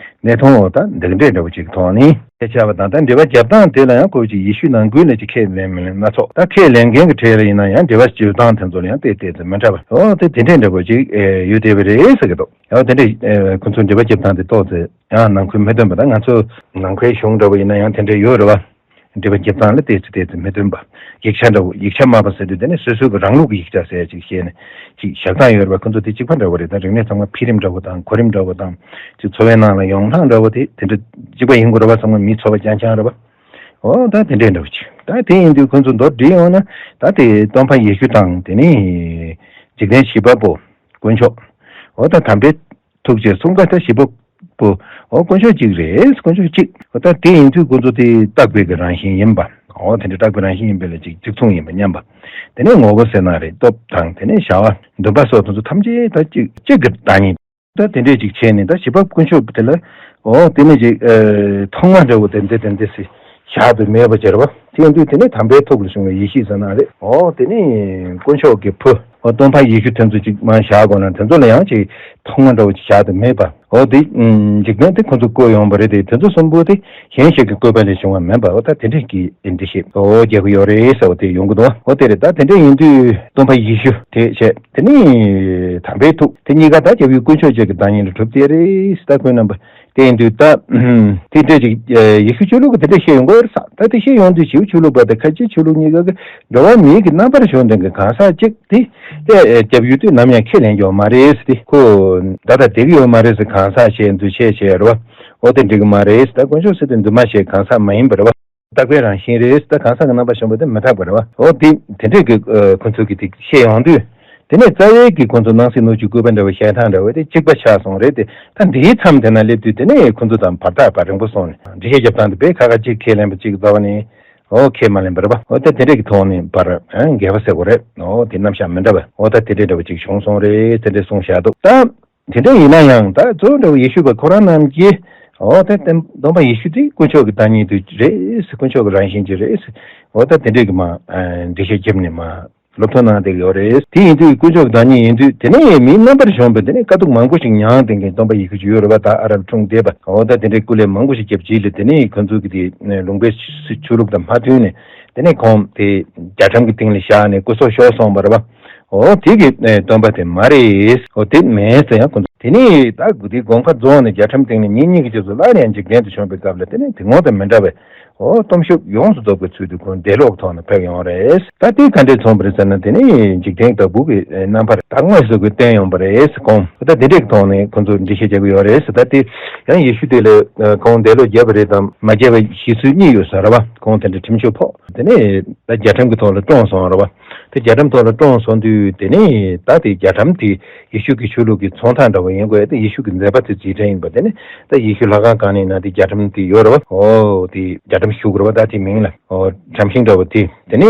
གནས་སྟངས་འོག་ད་འདི་འདྲས་འདྲ་བོ་ཅིག་ཐོག་ནས་ཁྱད་ཆགས་པ་དང་། ད་འགྲེལ་པ་རྒྱབ་སྟངས་དེ་ལ་ཡང་ཁོ་ཅིག་ཡེ་ཤུ་ནང་ཁུལ་ལ་ཅིག་ཁས་ལེན་མི་ལེན་སྣ་ཚོགས། ད་ཁས་ལེན་མཁན་གྱི་གྲས་ལ་ཡིན་ན་ཡང་འགྲེལ་པ་བརྗོད་སྟངས་དེ་ཚོ་ལ་ཡང་ཏོག་ཙམ་མི་འདྲ་བ། འོ་དེ་དེ་འདྲས་འདྲ་བོ་ཅིག་ཡོད་བསྡད་པ་རེད་ཟེར་གི་འདུག་འོ་དེ་འདྲས་ཁོ་ཚོ་འགྲེལ་པ་རྒྱབ་སྟངས་དེ་ཏོག་ཙམ་ཡང་ནང་ཁུལ་མི་མཐུན་པ་དང་། ང་ཚོ་ནང་པའི་གཞུང་འདྲ་བོ་ཡིན་ན་ཡང་དེ་འདྲས་ཡོད་རེད་བ། འགྲེལ་པ་རྒྱབ་སྟངས་ལ་ཏོག་ཙམ་ཏོག་ཙམ་མི་མཐུན་པ། ཡིག་ཆ་འདྲ་བོ། ཡིག་ཆ་སྨྲ་བ་ཟེར་དུས་དེ་ནི་སོ་སོའི་གི་རང་ལུགས་ཀྱི་ཡིག་ཆ་ཟེར་ཅིག་བཤད་ནས་ཅིག་བཞག་སྟངས་ཡོད་རེད་པ། ཁོ་ཚོ་དེ་གཅིག་པ་འདྲ་བོ་རེད། ད་རིག་གནས་ཚང་མ་འཕེལ་རིམ་འདྲ་བོ་དང་གོ་རིམ་འདྲ་བོ་དང་། ཅིག་འཚོ་བའི་ནང་ལ་ཡོང་སྟངས་འདྲ་བོ་དེ་དེ་འདྲ་གཅིག་པ་ཡིན་དགོས་རེད་པ། ཚང་མ་མིའི་འཚོ་བ་རྐྱང་རྐྱང་རེད་པ། འོ་ད་དེ་འདྲས་འདྲ་བོ་ཅིག་ད་དེ་ཡིན་དུས་ཁོ་ཚོ་མདོར་བསྡུས་ཡོང་ན། ད་དེ་སྟོན་པ་ཡེ་ཤུ་དང་དེ་ནི་འཇིག་རྟེན་བྱེད་པ་པོ་དཀོན་མཆོག་འོ་ད་དམ་པའི་ཐུགས་རྗེ་གསུམ་ཀ་ད་བཞི་པོ་པོ། འོ་དཀོན་མཆོག་གཅིག་རེད། དཀོན་མཆོག་གཅིག་འོ་ད་དེ་ཡིན་དུས་ཁོ་ཚོ་དེ་རྟག་པའི་གི་རང་བཞིན་ཡིན་པ། འོ་དེ་འདྲ་རྟག་པའི་རང་བཞིན་ཡིན་པས་ལ་གཅིག་གཅིག་མཚུངས་ཡིན་པ་མཉམ་པ། དེ་ནས་ངོ་བོ་ཟེར་ན་རེད། སྟོབས་དང་དེ་ནས་བྱ་བ་འདུན་པ་སོགས་དེ་ཚོ་ཐམས་ཅད་ད་གཅིག་གཅིག་གི་བདག་ཉིད། ད་དེ་འདྲས་ཅིག་བྱས་ནས་ད་བྱེད་པ་དཀོན་མཆོག་དེ་ལ་འོ་དེ་ནས་ཅིག་ཐོག་མ་འདྲ་བོ་དེ་འདྲ་དེ་འདྲ་སེ་བཞག་ཏུ་མེད་པ་ཅིག་རེད་བ། དེ་ཡིན་དུས་དེ་ནས་དམ་པའི་ཐུགས་ལ་བྱུང་བའི་ཡེ་ཤེས་ཟེར་ན་རེད། འོ་དེ་ནས་དཀོན་མཆོག་གི་བུ། འོ་སྟོན་པ་ཡེ་ཤུ་དེ་ཚོ་ཅིག་མར་བཞག་དགོས་ན་དེ་ཚོ་ལ་ཡང་ཅིག་ཐོག་མ་འདྲ་བོ་ཅིག་བཞག་ཏུ་མེད་པ། འོ་དེ་འཇིག་རྟེན་དེ་ཁོ་ཚོ་བཀོད་ཡོང་བ་རེད་དེ། དེ་ཚོ་གསུམ་པོ་དེ་གཞན་ཞིག་གི་བཀོད་པ་ལས་བྱུང་བ་མིན་པ། འོ་ད་དེ་འདྲས་ཀྱི་འགྲེལ་བཤད་འོ་རྒྱག་གི་ཡོད་རེད་ཟེར་བ་དེ་ཡོང་གི་འདུག་འོ་དེ་རེད། ད་དེ་འདྲས་ཡིན་དུས་སྟོན་པ་ཡེ་ཤུ་དེ་བྱས། དེ་ནས་དམ་པའི་ཐུགས་དེ་གཉིས་ཀ་ད་རྒྱལ་བའི་དཀོན་མཆོག་ཅིག་གི་བདག་ཉིད་ལ་གྲུབ་བསྡད་རེད་ཟེར། ད་ཁོའི་རྣམ་པ་དེ་ཡིན་དུས་ད་དེ་འདྲས་ཅིག་ཡེ་ཤུ་ཆོས་ལུགས་ཀྱི་དེ་འདྲས་བཤད་ཡོང་གི་ཡོད་རེད་ས། ད་དེ་བཤད་ཡོང་དུས་ཞིའུ་ཆོས་ལུགས་པ་དང་ཁ་ཆེའི་ཆོས་ལུགས་གཉིས་ཀ་གི་འགྲོ་བ་མིའི་གི་རྣམ་པར་བྱུང་ལྡན་གྱི་གང་ཟག་ཅིག་དེ་དེ་རྒྱབ་ཡོད་དུས་ནམ་ཡང་ཁས་ལེན་རྒྱུ་མ་རེད་ཟེར། དེ་ཁོ་ད་ལྟ་བསྡད་ཀྱི་ཡོད་མ་རེད་ཟེར། གང་ཟག་བྱས་འདུ་བྱས་བྱས་རེད་བ། འོ་དེ་འགྲིག་གི་མ་རེད་ཟེར། ད་དཀོན་མཆོག་ཟེར་དུས་འདུན་མ་བྱས་གང་ཟག་མ་ཡིན་པ་རེད་བ། རྟག་པའི་རང་བཞིན་རེད། ད་གང་ཟག་གི་རྣམ་པ་བྱུང་བ་དེ་མི་རྟག་པ་རེད་བ། འོ་དེ་དེ་འདྲས་ཀྱི་ཁོ་ཚོ་གི་དེ་བཤད་ཡོང་དུས། དེ་ནས་རྩ་བའི་གི་ཁོ་ཚོ་སྣང་སྲིད་ནུབ་ཕྱོགས་བཀོད་པ་འདྲ་བོ་བཤད་སྟངས་འདྲ་བོ་དེ་གཅིག་པ་ཆགས་སོང་རེད་དེ། ད་འདིའི་མཚམས་དེ་ན་སླེབས་དུས་དེ་ནས་ཁོ་ཚོ་དང་བར་ཐག་བར་རིང་པོ་སོང་ནས་འགྲེལ་བཤད་རྒྱབ་སྟངས་དེ་དཔེ་ཁ་ཁ་གཅིག་ཁས་ལེན་པ་གཅིག་རྩ་བ་ནས་འོ་ཁས་མ་ལེན་པ་རེད་བ། འོ་ད་དེ་འདྲས་ཀྱི་ཐོག་ནས་བར་འགལ་བ་ཟེར་དགོས་རེད། འོ་དེ་རྣམ་གཞག་མི་འདྲ་བ། འོ་ད་དེ་འདྲས་འདྲ་བོ་ཅིག་བྱུང་སོང་རེད། དེ་འདྲས་གསུངས་བཞག་འདུག་ད། དེ་འདྲ་ཡིན་ན་ཡང་ད་གཙོ་བོ་འདྲ་བོ་ཡེ་ཤུ་པ་ཁོ་རང་རྣམས་ཀྱིས་འོ་ད་སྟོན་པ་ཡེ་ཤུ་དེ་དཀོན་མཆོག་གི་བདག་ཉིད་དུ་རེད་ཟེར། དཀོན་མཆོག་གི་རང་བཞིན་ཅིག་རེད་ཟེར། འོ་ད་དེ་འདྲས་ཀྱི་མ་འགྲེལ་བཤད་བརྒྱབ་ནས་མ་སློབ་སྟོན་གནང་བསྡད་ཀྱི་ཡོད་རེད། དེ་ཡིན་དུས་དཀོན་མཆོག་གི་བདག་ཉིད་ཡིན་དུས་དེ་ནས་མིའི་རྣམ་པར་བྱུང་བའི་དེ་ནས་དཀའ་སྡུག་མང་པོ་ཞིག་མྱངས་བསྡད་མཁན་སྟོན་པ་ཡེ་ཤུ་ཅིག་ཡོད་རེད་བ། ད་ཨ་རབ་འཁྲུངས་བསྡད་པ། འོ་ད་དེ་འདྲས་སྐུ་ལས་མང་པོ་ཞིག་བརྒྱབ་རྗེས་ལ་དེ་ནས་ཁོ་ཚོ་གི་དེ་ལུང་པའི་ཆོས་ལུགས་དང་མ་མཐུན་ནས་དེ་ནས་ཁོང་དེ་རྒྱ་གྲམ་གྱི་སྟེང་ལ་བཞག་ནས་སྐུ་སྲོག་ཤོར་སོང་བ་རེད་བ། འོ་དེ་གི་ཨེ་སྟོན་པ་དེ་མ་རེད། འོ་དེ་མེད་ཟེར་ཡང་ཁོ་ཚོ། དེ་ནས་ད་དེ་དགོན་ཁ་རྫོགས་ནས་རྒྱ་ཁྲམ་སྟེང་ནས་ཉིན་གཉིས་ཀྱི་རྗེས་སུ་སླར་ཡང་འཇིག་རྟེན་དུ་བྱོན་པའི་སྐབས་ལ་དེ་ནས་དེ་སྔོན་དང་མི་འདྲ་བའི་འོ་སྟོབས་ཤུགས་ཡོངས་སུ་རྫོགས་པའི་ཚུལ་དུ་ཁོང་འདས་ལོག་ཐོག་ནས་ཕེབས་ཡོང་བ་རེད། ད་དེ་ག་འདྲས་མཚོན་པ་རེད་ཟེར་ན། དེ་ནས་འཇིག་རྟེན་བདག་པོ་གི་རྣམ་པར་ད་དངོས་སུ་ཁོས་བསྟན་ཡོང་བ་རེད། ཁོང་ད་དེ་འདྲས་ཀྱི་ཐོག་ནས་ཁོ་ཚོ་འགྲེལ་བཤད་རྒྱག་གི་ཡོད་རེད། ད་དེ་ཡང་ཡེ་ཤུ་དེ་ལ་ཁོང་འདས་ལོག་བརྒྱབ་པ་རེད་དམ་མ་བརྒྱབ་པའི་གཞི་ཚུལ་གཉིས་ཡོད་ས་རེད་བ། ཁོང་དེ་འདྲ་ཁྲིམས་གཅོད་ཕོག་དེ་ནས་ད་རྒྱ་ཁྲིམས་ཀྱི་ཐོག་ལ་བཀྲོངས་སོང་རེད་བ། དེ་རྒྱ་ཁྲིམས་ཐོག་ལ་བཀྲོངས་སོང་དུས་དེ་ནས་ད་དེ་རྒྱ་ཁྲིམས་དེ་ཡེ་ཤུ་གི་ཆོས་ལུགས་ཀྱི་ཚོང་རྟགས་འདྲ་བོ་ཡིན་དགོས། དེ་ཡེ་ཤུ་གི་མཛད་པ་དེ་རྗེས་དྲན་ཡིན་པ། དེ་ནས་ད་ཡེ་ཤུ་ལྷ་ཁང་གང་ནས་ན་དེ་རྒྱ་ཁྲིམས་དེ་ཡོད་རེད་བ། འོ་དེ་རྒྱ་ཁྲིམས་ཞུ་དགོས་རེད་བ། ད་དེ་མིང་ལ་འོ་ཁྲམ་ཤིང་འདྲ་བོ་དེ། དེ་ནས་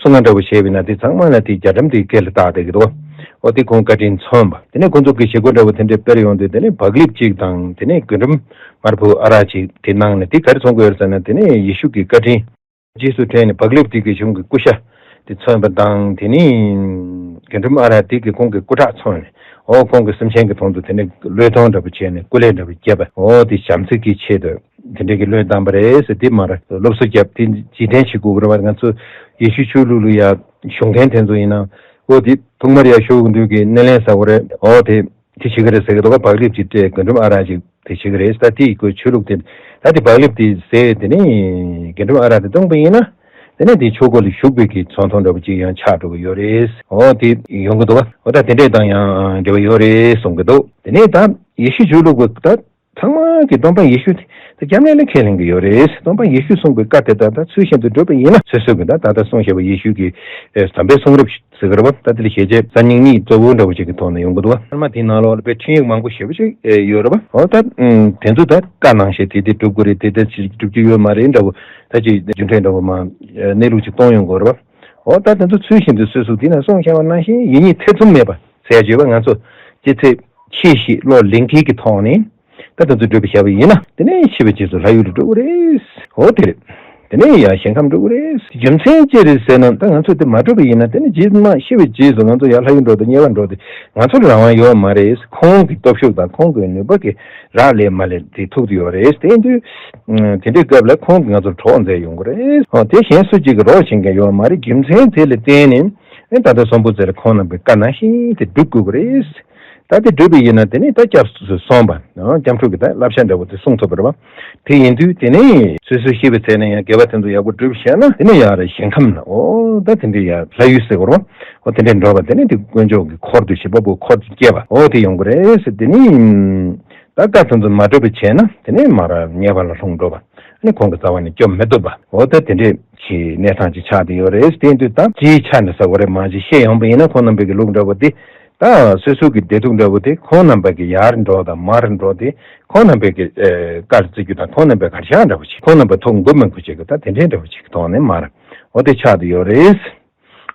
སྲུང་བ་འདྲ་བོ་བྱས་པ་ཡིན་ན་དེ་ཚང་མ་ལ་དེ་རྒྱ་ཁྲིམས་དེ་སྐེ་ལ་བཏགས་བསྡད་ཀྱི་འདུག་འོ་དེ་ཁོང་བཀའ་དྲིན་མཚོན་པ། དེ་ནས་ཁོང་ཚོ་གི་བྱེད་སྒོ་འདྲ་བོ་དེ་འདྲ་སྤེལ་ཡོང་དུས་དེ་ནས་བག་ལེབ་གཅིག་དང་དེ་ནས་རྒུན་འབྲུམ་དམར་པོ་ཨ་རག་གཅིག་དེ་གནང་ནས། དེ་ག་རེ་མཚོན་གྱི་ཡོད་ཟེར་ན། དེ་ནས་ཡེ་ཤུ་གི་བཀའ་དྲིན་རྗེས་སུ་དྲན་ནས་བག་ལེབ་དེ་གི་གཞུང་གི་སྐུ་ཤ་དེ་མཚོན་པ་དང་། དེ་ནས་རྒུན་འབྲུམ་ཨ་རག་དེ་གི་ཁོང་གི་སྐུ་ཁྲག་མཚོན་ནས། འོ་ཁོང་གི་སེམས་ཅན་གྱི་དོན་དུ་དེ་ནས་བློས་གཏོང་འདྲ་བོ་བྱས་ནས་སྐུ་ལས་འདྲ་བོ་བརྒྱབ་པ། འོ་དེ་བྱམས་བརྩེ་གི་ཆེད་དུ་དེ་འདྲའི་གི་བློས་བཏང་པ་རེད་ཟེར། དེ་མར་སློབ་གསོ་བརྒྱབ། དེ་རྗེས་དྲན་བྱེད་དགོས་ཀྱི་རེད་བ། ང་ཚོ་ཡེ་ཤུ་ཆོས་ལུགས་ལ་ཡ་གཞུང་མཁན་དེ་ཚོ་ཡིན་ན་འོ་དེ་ཐོག་མར་ཡ་ཤོག་གུ་འདུས་ཀྱི་སྣེ་ལེན་ཟ་དགོས་རེད། འོ་དེ་དེ་བྱེད་ཀྱི་རེད་ཟེར་གྱི་འདུག་ག་བག་ལེབ་ཅིག་སྤྲད། རྒུན་འབྲུམ་ཨ་རག་ཅིག་དེ་བྱེད་ཀྱི་རེད། ད་དེ་ཡི་གོ་ཆོས་ལུགས་དེ། ད་དེ་བག་ལེབ་དེ་ཟས། དེ་ནས་རྒུན་འབྲུམ་ཨ་རག་དེ་བཏུང་པ་ཡིན་ན། དེ་ནས་དེ་ཆོས་སྒོ་ལ་ཞུགས་པའི་གི་ཚོན་མཐོང་འདྲ་བོ་ཅིག་ཡང་ཆགས་འགྲོ་གི་ཡོད་རེད། འོ་དེ་ཡོང་གི་འདུག་ག་འོ་ད་དེ་འདྲས་དང་ཡང་འབྲེལ་བ་ཡོད་རེད་གསུང་གི་འདུག་དེ་ནས་ད་ཡེ་ཤུ་ཆོས་ལུགས་པ་ད་ཚང་མ་གི་སྟོན་པ་ཡེ་ཤུ་དེ་སྐྱབས་གནས་ལ་ཁས་ལེན་གི་ཡོད་རེད། སྟོན་པ་ཡེ་ཤུ་གསུངས་པའི་བཀའ་དེ་ད་ལྟ་ཚུལ་བཞིན་དུ་བསྒྲུབས་པ་ཡིན་ན། སོ་སོ་གི་ད་ད་ལྟ་གསུངས་བཞག་པ་ཡེ་ཤུ་གི་ཨེ་དམ་པའི་གསུང་རབ་ཟེར་གི་རེད་བ། ད་དེ་ལ་ཞལ་ཆད་གསར་རྙིང་གཉིས་གཙོ་བོ་འདྲ་བོ་ཅིག་གི་ཐོག་ནས་ཡོང་གི་འདུག་བ། སྔོན་མ་དེའི་ནང་ལོགས་ལ་དཔེ་འཕྲིན་ཡིག་མང་པོ་ཞེ་པོ་ཅིག་ཨེ་ཡོད་རེད་བ། འོ་ད་ཨུམ་དེ་ཚོ་ད་བཀའ་གནང་བཞིན་དེ་དེ་སྒྲུབ་དགོས་རེད། དེ་དེ་ཅིག་སྒྲུབ་རྒྱུ་ཡོད་མ་རེད་འདྲ་བོ། ད་ཅིག་རྒྱུ་འབྲས་འདྲ་བོ་མ་ཨེ་གནས་ལུགས་ཅིག་གཏོང་ཡོང་གི་རེད་བ། འོ་ད་དེ་ཚོ་ཚུལ་བཞིན་དུ་སོ་སོ་དེ་ན་གསུངས་བཞག་པ་ནང་བཞིན་ཡིད་གཉིས་ཐེ་ཚོམ་མེད་པ་ཟེར་ཡ་བརྗོད་པ། ང་ཚོ་ཅི་ཚེ་ཆེས་ཤིག་བློ་ལིང་ཐིག་གི་ཐོག་ནས་ད་དེ་ཚོ་སྒྲུབ་པ་བྱས་པ་ཡིན་ན། དེ་ནས་ཤི་བའི་རྗེས་སུ་ལྷ་ཡུལ་དུ་འགྲོ་གི་རེད། འོ་དེ་རེད། དེ་ནས་ཡང་ཞིང་ཁམས་འགྲོ་གི་རེད། རྒྱུ་མཚན་ཅི་རེད་ཟེར་ན། ད་ང་ཚོ་དེ་མ་སྒྲུབ་པ་ཡིན་ན་དེ་ནས་རྗེས་མ་ཤི་བའི་རྗེས་སུ་ང་ཚོ་ཡང་ལྷ་ཡུལ་འགྲོ་དང་དམྱལ་བ་འགྲོ་དེ་ང་ཚོར་རང་དབང་ཡོད་མ་རེད། ཁོང་གི་སྟོབས་ཤུགས་དང་ཁོང་གི་ནུས་པ་གི་རག་ལས་མ་ལས་དེ་ཐུག་དུ་ཡོད་རེད། དེ་དུས་དེ་འདྲའི་སྐབས་ལ་ཁོང་གིས་ང་ཚོར་གྲོགས་མཛད་ཡོང་གི་རེད། འོ་དེ་གཞན་སུ་གཅིག་གིས་རོགས་བྱེད་མཁན་ཡོད་མ་རེད། རྒྱུ་མཚན་དེ་ལ་བརྟེན་ནས་ཨེ་ད་ལྟ་སམ་བྷོ་ཊ་ཟེར་ཁོང་རྣམ་པའི་བཀའ་ནང་བཞིན་དེ་སྒྲུབ་དགོས་ཀྱི་རེད། ད་དེ་བསྒྲུབས་པ་ཡིན་ན་དེ་ནས་ད་སྐྱབས་སུ་སོང་བ། སྐྱབས་འགྲོ་གི་ད་བསླབ་བྱ་འདྲ་བོ་དེ་སྲུང་ཐུབ་པ་རེད་བ། དེ་ཡིན་དུས་དེ་ནས་སོ་སོ་ཤི་བའི་ཚེ་ནས་ཡང་དགེ་བ་དེ་ཚོ་ཡག་པོ་བསྒྲུབས་བཞག་ན་དེ་ནས་ཡང་རེ་ཞིང་ཁམས་ལ་འོ་ད་དེ་འདྲའི་ཡང་ལྷ་ཡུལ་ཟེར་བ་རེད་བ། འོ་དེ་འདྲའི་འགྲོ་བ། དེ་ནས་དེ་དཀོན་མཆོག་གི་འཁོར་དུ་བྱེད་པ་པོ་འཁོར་དུ་སྐྱེ་བ་འོ་དེ་ཡོང་གི་རེད་ཟེར། དེ་ནས་ད་བཀའ་དེ་ཚོ་མ་སྒྲུབ་པ་བྱས་ན་དེ་ནས་མར་དམྱལ་བ་ལ་ལྷུང་འགྲོ་བ། ཨ་ནི་ཁོང་གི་རྩ་བ་ནས་སྐྱོབ་མི་ཐུབ་པ། འོ་ད་དེ་འདྲའི་གི་གནས་སྟངས་ཅིག་ཆགས་བསྡད་ཡོད་རེད། དེ་ཡིན་དུས་ད་སྤྱིའི་ཆ་ནས་ཟེར་བ་རེད། མ་གཞི་བཤད་ཡོང་པ་ཡིན་ན་ཁོང་རྣམ་པའི་གི་ལུགས་འདྲ་བོ་དེ། ད་སོ་སོ་གི་བདེ་སྡུག་འདྲ་བོ་དེ་ཁོང་རྣམ་པ་གི་ཡར་འགྲོ་དང་མར་འགྲོ་དེ་ཁོང་རྣམ་པའི་གི་ཨེ་བཀའ་བརྩི་རྒྱུ་དང་ཁོང་རྣམ་པའི་གར་ཤག་འདྲ་བོ་ཅིག་ཁོང་རྣམ་པ་ཐུགས་མགུ་མི་མགུ་ཅིག་གི་ད་དེ་འདྲའི་འདྲ་བོ་ཅིག་གི་ཐོག་ནས་མར་འོ་དེ་ཆགས་བསྡད་ཡོད་རེད།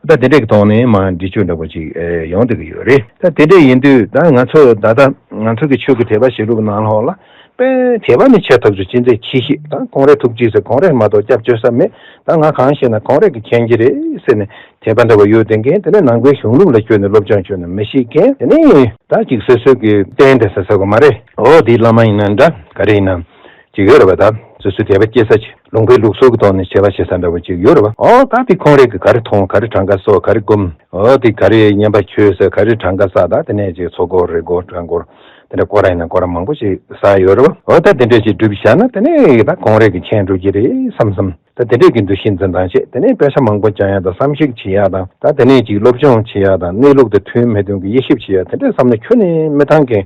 ད་དེ་འདྲའི་གི་ཐོག་ནས་མར་འདྲི་གཅོད་འདྲ་བོ་ཅིག་ཨེ་ཡོང་བསྡད་ཀྱི་ཡོད་རེད། ད་དེ་འདྲ་ཡིན་དུས་ད་ང་ཚོ་ད་ལྟ་ང་ཚོ་གི་ཆོས་ཀྱི་དད་པ་བྱེད་ལུགས་ནང་ལོགས་ལ་དཔེ་དད་པ་ནི་ཆེ་ཐག་ཆོད་ཅི་མཛད་ཅི་ཞིག་ད་ཁོང་རེ་ཐུགས་རྗེས་ཟེར་ཁོང་རེ་མ་གཏོགས་སྐྱབས་བཅོལ་ས་མེད། ད་ང་གང་ཤེས་ན་ཁོང་རེ་གི་མཁྱེན་གྱི་རེད་ཟེར་ནས་དད་པ་འདྲ་བོ་ཡོད་དེ་མཁན། དེ་ནས་ནང་པའི་གཞུང་ལུགས་ལ་བསྐྱོན་ནས་སློབ་སྦྱོང་བྱོས་ནས་མི་ཤེས་མཁན། དེ་ནས་ད་ཅིག་སོ་སོ་གི་རྟེན་དེ་ཟེར་ས་གོ་མ་རེད། འོ་དེའི་བླ་མ་ཡིན་ན་འདྲ་ག་རེ་ཡིན་ན། ཅིག་ཡོད་རེད་པ། ད་སོ་སོའི་དད་པ་སྐྱེ་ས་ཅིག་ལུང་པའི་ལུགས་སྲོལ་གྱི་ཐོག་ནས་བྱེད་པ་བྱེད་ས་འདྲ་བོ་ཅིག་ཡོད་རེད་པ། ཨོ་ད་དེ་ཁོང་རེ་གི་ག་རེ་མཐོང་། ག་རེ་གྲངས་ཀ་གསོག་ག་རེ་སྒོམ། ཨོ་དེ་ག་རེ་བསྙེན་པ་ཁྱོད་ཟེར། ག་རེ་གྲངས་ཀ་བསགས། ད་དེ་ནས་ཅིག་ཚོགས་འཁོར་རེ་སྒོར་གྲངས་འཁོར་དེ་འདྲ་སྐོར་ར་ཡིན་ན་སྐོར་ར་མང་པོ་ཅིག་བསགས་ཡོད་རེད་པ། ཨོ་ད་དེ་འདྲ་ཅིག་སྒྲུབ་བཞག་ན་དེ་ནས་ད་ཁོང་རེ་གི་མཁྱེན་འགྲོ་གི་རེད་བསམ་བསམ། ད་དེ་འདྲས་ཀྱི་འདུ་ཤེས་འཛིན་སྟངས་བྱས། དེ་ནས་དཔེ་ཆ་མང་པོ་སྦྱང་ཡག་དང་བསམ་གཞིག་བྱེད་ཡག་དང་། ད་དེ་ནས་ཅིག་སློབ་སྦྱོང་བྱེད་ཡག་དང་། གནས་ལུགས་དང་མཐུན་མི་མཐུན་གྱི་དབྱེ་ཞིབ་བྱེད་ཡག་དེ་འདྲས་བསམ་བློ་ཁྱོན་ནས་མི་བཏང་མཁན།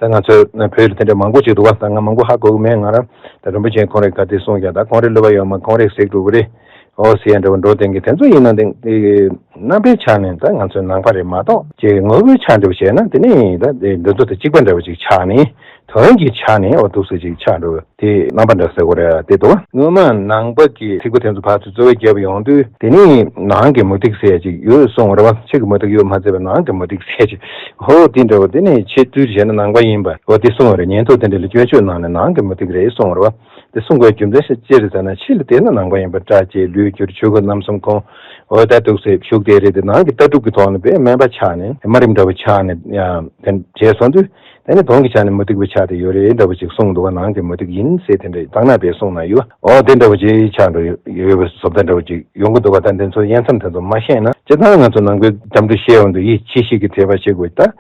ད་ང་ཚོ་བོད་ལ་དེ་འདྲས་མང་པོ་ཅིག་འདུག་བ། ད་ང་མང་པོ་ཧ་གོ་གི་མེད། ང་རང་ད་རིན་པོ་ཆེ་ཁོང་རེ་ག་དེ་གསུངས་ཀྱང་ད་ཁོང་རེ་སློབ་པ་ཡོད་མ་ཁོང་རེ་གཟིགས་འགྲོ་གི་རེད། ཨོ་ཟེར་ཡག་འདྲ་བོ་འགྲོ་བསྡད་མཁན་དེ་ཚོ་ཡིན་ན། དེ་དེ་རྣམ་པའི་ཆ་ནས་ད་ང་ཚོའི་ནང་པ་རེད་མ་གཏོགས་ཅིག་ངོ་བོའི་ཆ་འདྲ་བོ་བྱས་ན་དེ་ནི་ད་དེ་འདི་ཚོ་དང་གཅིག་པ་འདྲ་བོ་ཅིག་ཆགས་ནས། དོན་གྱི་ཆ་ནས་འོ་འདུག་སེ་ཅིག་ཆགས་འགྲོ་བ་དེ་རྣམ་པ་འདྲ་ཟེར་དགོས་རེད་དེ་འདུག་བ། སྔོན་མ་ནང་པ་གི་ཚིག་པ་དེ་ཚོ་ཕར་ཚུར་རྩོལ་བ་བརྒྱབ་ཡོང་དུས་དེ་ནི་ནང་གི་མུ་སྟེགས་ཟེར་ཡ་ཅིག་ཡོད་གསུངས་པ་རེད་བ། ཕྱི་གི་མུ་སྟེགས་ཡོད་མ་ཚད་པའི་ནང་གི་མུ་སྟེགས་ཟེར་ཡ་ཅིག་ཧོ་དེ་འདྲ་བ་དེ་ནི་ཆེས་བསྡུས་བྱས་ན་ནང་པ་ཡིན་པ་འོ་དེ་གསུངས་པ་རེད། ཉན་ཐོས་དེ་འདྲ་ལ་སྐྱོན་བརྗོད་གནང་ནས་ནང་གི་མུ་སྟེགས་རེད་གསུངས་པ་རེད་བ། དེ་གསུང་དགོས་རྒྱུ་མཚན་ཅི་རེད་ཟེར་ན། ཕྱི་ལ་བལྟས་ན་ནང་པ་ཡིན་པ་སྐྲག་བྱེད་ལུས་འགྱུར་ཆོས་སྐུ་རྣམ་གསུམ་ཁོང་འོ་ད་འདུག་སེ་བཞུགས་བསྡད་རེད། དེ་ནང་གི་ལྟ་གྲུབ་ཀྱི་ཐོག་ནས་དཔེ་དམན་པ་ཆགས་ནས་དམའ་རིམ་འདྲ་བོ་ཆགས་ནས་ཡང་དེ་བྱས་སོང་དུས། དེ་ནས་གདོང་གི་ཆ་ནས་མུ་སྟེགས་པ་ཆགས་བསྡད་ཡོད་རེད་འདྲ་བོ་ཅིག་གསུངས་འདུག་བ། ནང་གི་མུ་སྟེགས་ཡིན་ཟེར་དེ་འདྲ་གཙང་ནག་པའི་གསུང་ན་ཡོད། འོ་དེ་འདྲ་བོ་ཅིག་ཆགས་འགྲོ་ཡོད་པའི་བཟོ་ལྟ་འདྲ་བོ་ཅིག་ཡོང་གི་འདུག་བ། ད་འདི་ཚོ་དབྱེ་མཚམས་དེ་ཚོ་མ་ཤེས་ན། སྤྱིར་བཏང་ང་ཚོ་ནང་པའི་སྐྱབས་འགྲོ་བཤད་ཡོང་དུས་ཡིད་ཆེས་ཤིག་གིས་དད་པ་བྱེད་དགོས། ད་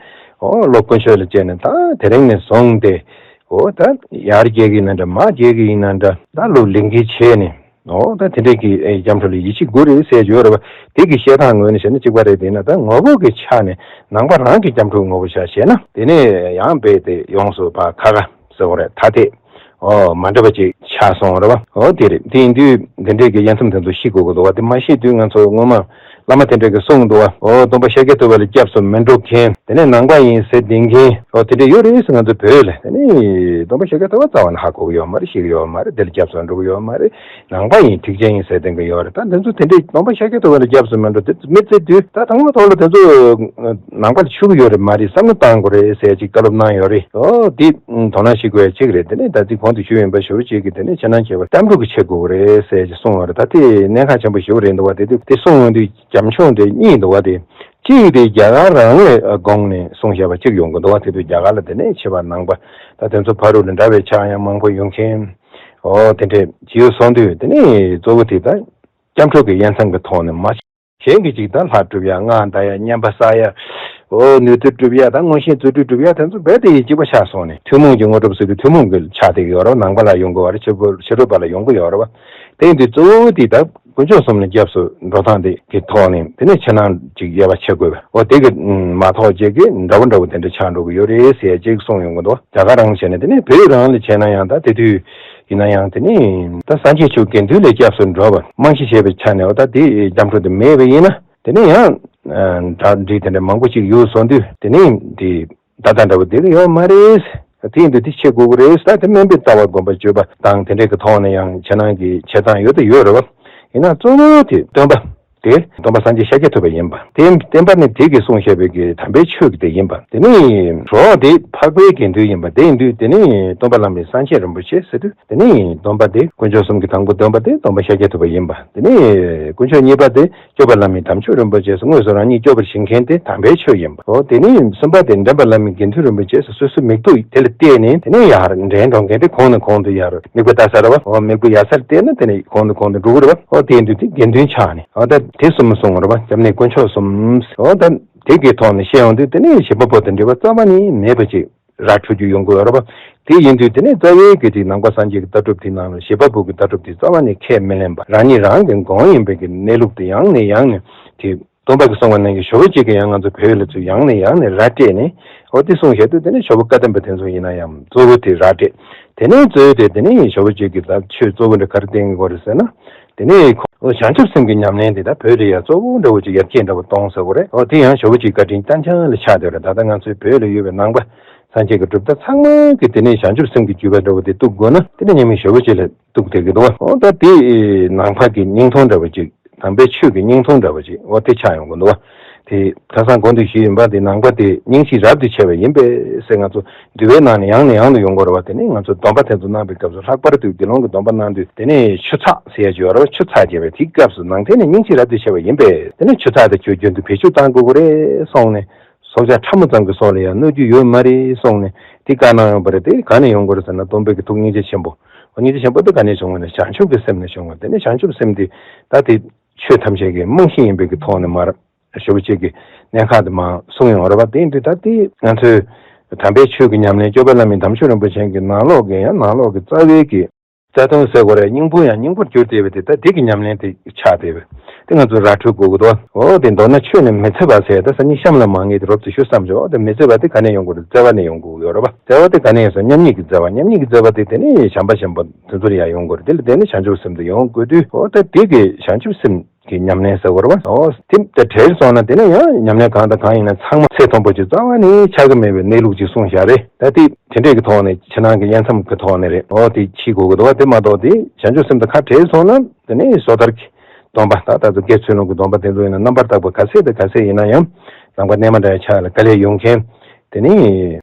འོ་བློ་ཀུན་སྤྱོད་ལ་བཅས་ནས་ད་དེ་རིང་ནས་བཟུང་སྟེ། འོ་ད་ཡར་རྒྱས་ཀྱི་ཡིན་ན་འདྲ་མར་རྒྱས་ཀྱི་ཡིན་ན་འདྲ། ད་ལོ་ལིང་གི་བྱས་ནས། འོ་ད་དེ་འདྲས་ཀྱི་ཨེ་སྐྱབས་འགྲོ་ལ་ཡིད་ཆེས་དགོས་རེད་ཟེར་ཡོད་རེད་བ། དེ་གི་བཤད་སྟངས་ངོས་ནས་བཤད་ན་གཅིག་པ་རེད། དེ་ན་ད་ངོ་བོ་གི་ཆ་ནས་ནང་པ་རང་གི་སྐྱབས་འགྲོ་ངོ་བོ་ཆ་བཤད་ན། དེ་ནས་ཡང་རྦད་དེ་ཡོངས་སུ་ཕར་ཁ་ཁ་ཟེར་བ་རེད། ཐ་དད་འོ་མ་འདྲ་བ་ཅིག་ཆགས་སོང་རེད་བ། འོ་དེ་རེད། དེ་ཡིན་དུས་དེ་འདྲས་ཀྱི་དབྱེ་མཚམས་དེ་ཚོ་ཤེས་དགོས་ཀྱི་འདུག་བ། དེ་མ་ཤེས་དུས་ང་ཚོ་སྔོན་མ་བླ་མ་དེ་འདྲས་ཀྱིས་གསུངས་འདུག་བ། འོ་སྟོན་པ་ཤཱཀྱ་ཐུབ་པ་ལ་སྐྱབས་སུ་མི་འགྲོ་མཁན། དེ་ནས་ནང་པ་ཡིན་ཟེར་བསྡད་མཁན། འོ་དེ་འདྲ་ཡོད་རེད་ཟེར། ང་ཚོ་བོད་ལ་དེ་ནས་སྟོན་པ་ཤཱཀྱ་ཐུབ་པ་རྩ་བ་ནས་ཧ་གོ་གི་ཡོད་མ་རེད། ཤེས་ཀྱི་ཡོད་མ་རེད། དེ་ལ་སྐྱབས་སུ་འགྲོ་གི་ཡོད་མ་རེད། ནང་པ་ཡིན་ཁྲིག་ཅན་ཡིན་ཟེར་བསྡད་མཁན་ཡོད་རེད། ད་དེ་ཚོ་དེ་འདྲའི་སྟོན་པ་ཤཱཀྱ་ཐུབ་པ་ལ་སྐྱབས་སུ་མི་འགྲོ་དེ་མི་བརྩི་དུས། ད་དང་པོ་ཐོག་ལ་དེ་ཚོ་ནང་པ་ལ་ཆུག་གི་ཡོད་རེད་མ་རེད། བསམ་བློ་བཏང་དགོས་རེད་ཟེར་ཅིག་བཀའ་སློབ་གནང་ཡོད་རེད། འོ་དེ་དོ་སྣང་བྱེད་དགོས་ཡ་ཅིག་རེད། དེ་ནས་ད་ཅིག་གོང་དུ་ཞུས་ཡིན་པ། ཞེ་པོ་ཅིག་གིས་དེ་ནས་ཕྱི་ནང་མཁས་པ་སྐྱབས་འགྲོ་གི་བྱེད་དགོས་རེད་ཟེར་ཅིག་གསུངས་ཡོད་རེད། ད་དེ་གནད་འགག་ཆེན་པོ་ཞེ་པོ་རེད་འདུག་བ། དེ་དུས་དེ་གསུངས་ཡོང་དུས་རྒྱབ་ལྗོངས་དེ་གཉིས་འདུག་བ། དེ་གཅིག་དེ་རྒྱ་གར་རང་ལ་དགོངས་ནས་གསུངས་བཞག་པ་གཅིག་ཡོང་གི་འདུག་བ། དེ་དུས་རྒྱ་གར་ལ་དེ་ནས་ཆེ་བ་ནང་པ་ད་དེ་ཚོ་ཕ་རོལ་ལ་འདྲ་བའི་ཕྱག་དབྱངས་མང་པོ་ཡོད་མཁན། འོ་དེ་འདྲས་ཅིག་ཡོད་སོང་དུས། དེ་ནས་གཙོ་བོ་དེ་ད་སྐྱབས་འགྲོ་གི་དབྱེ་མཚམས་ཀྱི་ཐོག་ནས་མ་གཞན་གྱི་ཅིག་ད་ལྷ་སྒྲུབ་ཡ། སྔགས་བཟླ་ཡ། བསྙེན་པ་བསགས་ཡ། འོ་ནུས་མཐུ་སྒྲུབ་ཡ། ད་མངོན་ཤེས་རྫུ་འཕྲུལ་སྒྲུབ་ཡ། དེ་ཚོ་རྦད་དེ་ཡིད་གཅིག་པ་ཆགས་སོང་ནས། ཐུན་མོང་གི་དངོས་གྲུབ་ཟེར་དུས་ཐུན་མོང་གི་ཆགས་བསྡད་ཀྱི་ཡོད་རེད། ནང་པ་ལ་ཡོང་གི་ཡོད་རེད། ཕྱི་ཕྱི་རོལ་པ་ལ་ཡོང་གི་ཡོད་རེད་བ། དེ་ཡིན་དུས་གཙོ་བོ་དེ་ད་དཀོན་མཆོག་གསུམ་ལ་སྐྱབས་སུ་འགྲོ་སྟངས་དེ་གི་ཐོག་ནས། དེ་ནས་ཕྱི་ནང་ཅིག་དབྱེ་བ་ཕྱེ་དགོས་པ། འོ་དེ་གི་མ་གཏོགས་རྗེས་ཀྱི་འདྲ་བོ་འདྲ་བོ་དེ་འདྲ་ཆགས་འགྲོ་གི་ཡོད་རེད་ཟེར་ཅིག་གསུངས་ཡོང་གི་འདུག་རྒྱ་གར་རང་བྱས་ན། དེ་ནས་བོད་རང་ལ་བྱས་ན་ཡང་ད་དེ་དུས་ཡིན་ན་ཡང་། དེ་ནས་ད་སངས་རྒྱས་ཆོས་དགེ་འདུན་ལ་སྐྱབས་སུ་འགྲོ་བ་རྨང་གཞི་བྱས་པའི་ཆ་ནས། འོ་ད་དེ་སྐྱབས་འགྲོ་དེ་མེད་པ་ཡིན་ན། དེ་ནས་ཡང་གྲ་སྒྲིག་དེ་འདྲ་མང་པོ་ཅིག་ཡོད་སོང་དུས། དེ་ནས་དེ་ད་ལྟ་འདྲ་བོ་བསྡད་ཀྱི་ཡོད་མ་རེད། དེ་ཡིན་དུས་དེ་བྱེད་དགོས་ཀྱི་རེད། ད་དེ་དམན་པའི་ལྟ་བ་སྒོམ་པ་སྤྱོད་པ་དང་དེ་འདྲའི་གི་ཐོག་ནས་ཡང་ཁྱེད་རང་གི་བྱེད་སྟངས་ཡོད་དུ་ཡོད་རེད་བ། ཡིན་ན་གཙོ་བོ་དེ་སྟོན་པ་དེ་སྟོན་པ་སངས་རྒྱས་ཤཱཀྱ་ཐུབ་པ་ཡིན་པ། དེ་བསྟན་པ་ནི་དེ་གིས་གསུངས་བཞག་པའི་གི་དམ་པའི་ཆོས་ཀྱི་དེ་ཡིན་པ། དེ་ནི་རོགས་དེ་འཕགས་པའི་དགེ་འདུན་ཡིན་པ། དེ་ཡིན་དུས་དེ་ནི་སྟོན་པ་བླ་མའི་སངས་རྒྱས་རིན་པོ་ཆེ་ཟེར་དུས། དེ་ནི་སྟོན་པ་དེ་དཀོན་མཆོག་གསུམ་གྱི་དང་པོ་སྟོན་པ་དེ་སྟོན་པ་ཤཱཀྱ་ཐུབ་པ་ཡིན་པ། དེ་ནི་དཀོན་མཆོག་གཉིས་པ་དེ་སྐྱོབ་པ་བླ་མའི་དམ་ཆོས་རིན་པོ་ཆེ་ཟེར། དངོས་སུ་རང་ཉིད་སྐྱོབ་པར་བྱེད་མཁན་དེ་དམ་པའི་ཆོས་ཡིན་པ། འོ་དེ་ནི་གསུམ་པ་དེ་འདྲེན་པ་བླ་མའི་དགེ་འདུན་རིན་པོ་ཆེ་ཟེར། སོ་སོའི་མིག་ཏོ་དེ་ལ་བལྟས་ནས་དེ་ནས་ཡར་འདྲེན་འགྲོ་མཁན་དེ་གོང་ནས་གོང་དུ་ཡར་མིག་དཔེ་ལྟ་ས་རེད་བ། འོ་མིག་དཔེ་ཡར་སར་བལྟས་ན་དེ་ནས་གོང་ནས་གོང་དུ་འགྲོ་གི་རེད་བ། འོ་དེ་ཡིན་དུས་དེ་དགེ་འདུན་ཆགས་ནས། འོ་ད་དེ་གསུམ་གསུངས་རེད་བ། སྐྱབས་གནས་དཀོན་མཆོག་གསུམ། འོ་ད་དེ་གི་ཐོག་ནས་བཤད་ཡོང་དུས་དེ་ནས་བྱེད་པ་པོ་དེ་འདྲ་བ་རྩ་བ་ནས་མེད་པ་ཅིག་ར་འཕྲོད་རྒྱུ་ཡོང་གི་ཡོད་རེད་བ། དེ་ཡིན་དུས་དེ་ནས་རྩ་བའི་གི་དེ་ནང་པ་སངས་རྒྱས་ཀྱི་ལྟ་གྲུབ་དེའི་ནང་ལ་བྱེད་པ་པོ་གི་ལྟ་གྲུབ་དེ་རྩ་བ་ནས་ཁས་མི་ལེན་པ། རང་ཉིད་རང་གི་མགོན་ཡིན་པའི་གི་གནས་ལུགས་དེ་ཡང་ནས་ཡང་ནས། དེ་སྟོན་པ་གིས་གསུངས་པ་ནང་བཞིན་ཞོགས་པ་གཅིག་གི་ཡང་ང་ཚོ་བོད་ལ་ཚུར་ཡང་ནས་ཡང་ནས་ར་སྤྲད་ནས། འོ་དེ་གསུངས་བཞག་དུས་དེ་ནས་ཞོགས་པ་བཀའ་གདམས་པ་དེ་ཚོ་ཡིན་ན་ཡང་གཙོ་བོ་དེ་ར་སྤྲད། དེ་ནས་གཙོ་བོ་དེ་དེ་ནས་ཞོགས་པ་གཅིག་གི་ད་ཆོས་གཙོ་བོ་འདྲ་ག་རེ་བསྟན་གི་ཡོད་རེད་ཟེར་ན། དེ་ནས་ཁོ་བྱང་ཆུབ་སེམས་ཀྱི་ཉམས་ལེན་དེ་ད་བོད་ལ་ཡ་གཙོ་བོ་འདྲ་བོ་ཅིག་ཡར་རྒྱས་འདྲ་བོ་གཏོང་ཟེར་བ་རེད། འོ་དེ་ཡང་ཞོགས་པ་གཅིག་བཀའ་དྲིན་རྐྱང་རྐྱང་ལ་ཆགས་བསྡད་རེད། ད་ལྟ་ང་ཚོའི་བོད་ལ་ཡོད་པའི་ནང་པ་སངས་རྒྱས་ཀྱི་གྲུབ་མཐའ་ཚང་མ་གི་དེ་ནས་བྱང་ཆུབ་སེམས་ཀྱི་བརྒྱུད་པ་འདྲ་བོ་དེ་གཏུག་དགོས་ན། དེ་ནས་ཉི་མ་ཞོགས་པ་གཅིག་ལ་གཏུག་བསྡད་ཀྱི་འདུག་འོ་ད་དེ་ནང་པ་གི་སྙིང་སྟོབས་འདྲ་བོ་ཅིག་དམ་པའི་ཆོས་ཀྱི་སྙིང་སྟོབས་འདྲ་བོ་ཅིག་འོ་དེ་ཆགས་ཡོང་གི་འདུག་དེ་ཁ་སང་གོང་དུ་ཞུས་ཡིན་པ། དེ་ནང་པ་དེ་སྙིང་རྗེ་རབ་ཏུ་ཆེ་བ་ཡིན་པས་ཟེར་ང་ཚོ་འདུལ་བའི་ནང་ནས་ཡང་ནས་ཡང་དུ་ཡོང་གི་ཡོད་རེད་བ། དེ་ནས་ང་ཚོ་སྡོམ་པ་དེ་ཚོ་གནང་པའི་སྐབས་སུ། ལྷག་པར་དུ་དགེ་སློང་གི་སྡོམ་པ་གནང་དུས་དེ་ནས་ཆུ་ཚགས་ཟེར་ཡ་ཅིག་ཡོད་རེད་བ། ཆུ་ཚགས་བྱས་པའི་དེའི་སྐབས་སུ་ནང་དེ་ནས་སྙིང་རྗེ་རབ་ཏུ་ཆེ་བ་ཡིན་པས། དེ་ནས་ཆུ་ཚགས་དེ་ཁྱོད་རྒྱུན་དུ་བེད་སྤྱོད་གཏང་དགོས་ཀྱི་རེད་གསུངས་ནས། སྲོག་ཆགས་ཕྲ་མོ་ཙམ་གྱི་སྲོག་ལ་ཡང་གནོད་རྒྱུ་ཡོད་མ་རེད་གསུངས་ནས་དེ་བཀའ་གནང་ཡོད་པ་རེད། དེ་ག་ནས་ཡོང་གི་རེད་ཟེར་ན། སྟོན་པའི་གི་ཐུགས་སྙིང་རྗེ་ཆེན་པོ། འོ་སྙིང་རྗེ་ཆེན་པོ་དེ་ག་ནས་བྱུང་བ་ན་བྱང་ཆུབ་ཀྱི་སེམས་ནས་བྱུང་བ། དེ་ནས་བྱང་ཆུབ་སེམས་དེ་ད་དེ་ཆོས་ཐམས་ཅད་ཀྱི་རྨང་གཞི་ཡིན་པའི་གི་ཐོག་ནས་མར་ཞོགས་པ་གཅིག་གི་གནད་འགག་དེ་མར་གསུངས་ཡོང་བ་རེད་བ། དེ་ཡིན་དུས་ད་དེ་ང་ཚོའི་དམ་པའི་ཆོས་ཀྱི་ཉམས་ལེན། སྐྱོབ་པ་བླ་མའི་དམ་ཆོས་རིན་པོ་ཆེ་གི་ནང་ལོགས་ཀྱི་ཡང་ནང་ལོགས་ཀྱི་རྩ་བའི་གི་རྩ་དོན་ཟེར་དགོས་རེད། སྙིང་པོ་ཡང་སྙིང་པོར་གྱུར་བསྡད་པའི་དེ་ད་དེ་གི་ཉམས་ལེན་དེ་ཆགས་བསྡད་པས། དེ་ང་ཚོ་ར་འཕྲོད་དགོས་ཀྱི་འདུག་འོ་དེ་མདོར་ན་ཆོས་ནི་མི་འཚེ་བ་ཟེར། ད་སང་ཉིན་གཤམ་ལ་མ་ངས་དེ་རོབ་ཙམ་ཞུ་བསམ་བྱུང་། འོ་དེ་མི་འཚེ་བ་དེ་ག་ནས་ཡོང་དགོས་རེད། བརྩེ་བ་ནས་ཡོང་དགོས་ཡོད་རེད་པ། བརྩེ་བ་དེ་ག་ནས་ཡོང་ཟེར། མཉམ་ཉིད་ཀྱི་བརྩེ་བ། མཉམ་ཉིད་ཀྱི་བརྩེ་བ་དེ་དེ་ནས་བྱམས་པ་ཞན་པ་དེ་ཚོར་ཡང་ཡོང་དགོས་རེད། དེ་ལ་དེ་ནས་བྱང་ཆུབ་སེམས་དེ་ཡོང་དགོས་དུས། འོ་ད་དེ་གི་བྱང་ཆུབ་སེམས་ཀྱི་ཉམས་ལེན་ཟེར་བ་རེད་པ། འོ་དེ་ད་བྲལ་སོང་ན་དེ་ནས་ཡང་ཉམས་ལེན་གང་དང་གང་ཡིན་ན་ཚང་མ་ཚད་མཐོན་པོ་ཅིག་རྩ་བ་ནས་ཆགས་ཀྱི་མེད་པའི་གནས་ལུགས་ཅིག་གསུངས་བཞག་རེད། ད་དེ་དེ་འདྲས་ཀྱི་ཐོག་ནས་ཕྱི་ནང་གི་དབྱེ་མཚམས་ཀྱི་ཐོག་ནས་རེད། འོ་དེ་ཕྱེ་དགོས་ཀྱི་འདུག་བ། དེ་མ་གཏོགས་དེ་བྱང་ཆུབ་སེམས་དང་ཁ་བྲལ་སོང་ན་དེ་ནས་སོ་ཐར་གྱི་སྡོམ་པ། ད་ད་ཚོ་དགེ་ཚུལ་སློང་གི་སྡོམ་པ་དེ་ཚོ་ཡིན་ན་རྣམ་པར་དག་པ་ག་ཚད་དང་ག་ཚད་ཡིན་ན་ཡང་ནང་པ་རྣལ་མ་འདྲ་ཡ་ཆ་ལ་དཀའ་ལས་ཡོང་མཁན། དེ་ནི་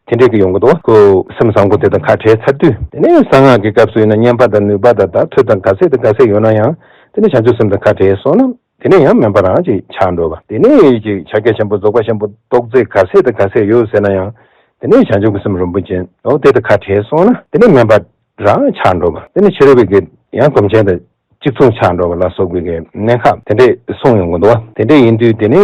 དེ་འདྲས་ཀྱི་ཡོང་གི་འདུག་ཁོ་སེམས་བཟང་པོ་དེ་དང་ཁ་བྲལ་ཚར་དུས། དེ་ནི་གསང་སྔགས་ཀྱི་སྐབས་སུ་ཡིན་ན་བསྙེན་པ་དང་ནུས་པ་དང་ད་མཐུ་དང་ག་ཚད་དང་ག་ཚད་ཡོད་ན་ཡང་། དེ་ནི་བྱང་ཆུབ་སེམས་དང་ཁ་བྲལ་སོང་ན། དེ་ནས་ཡང་དམན་པ་རང་ཅིག་ཆགས་འགྲོ་བ། དེ་ནས་ཅིག་ཕྱག་རྒྱ་ཆེན་པོ་རྫོགས་པ་ཆེན་པོ་རྟོགས་ཚད་ག་ཚད་དང་ག་ཚད་ཡོད་ཟེར་ན་ཡང་། དེ་ནས་བྱང་ཆུབ་ཀྱི་སེམས་རིན་པོ་ཆེ་འོ་དེ་དང་ཁ་བྲལ་སོང་ན། དེ་ནས་དམན་པ་རང་ཆགས་འགྲོ་བ། དེ་ནས་ཕྱི་རོལ་པའི་གི་ཡང་སྒོམ་ཆེན་དང་གཅིག་མཚུངས་ཆགས་འགྲོ་བ་ལ་སོགས་པའི་གི་གནད་འགག་དེ་འདྲས་གསུངས་ཡོང་གི་འདུག་བ། དེ་འདྲས་ཡིན་དུས་དེ་ནས་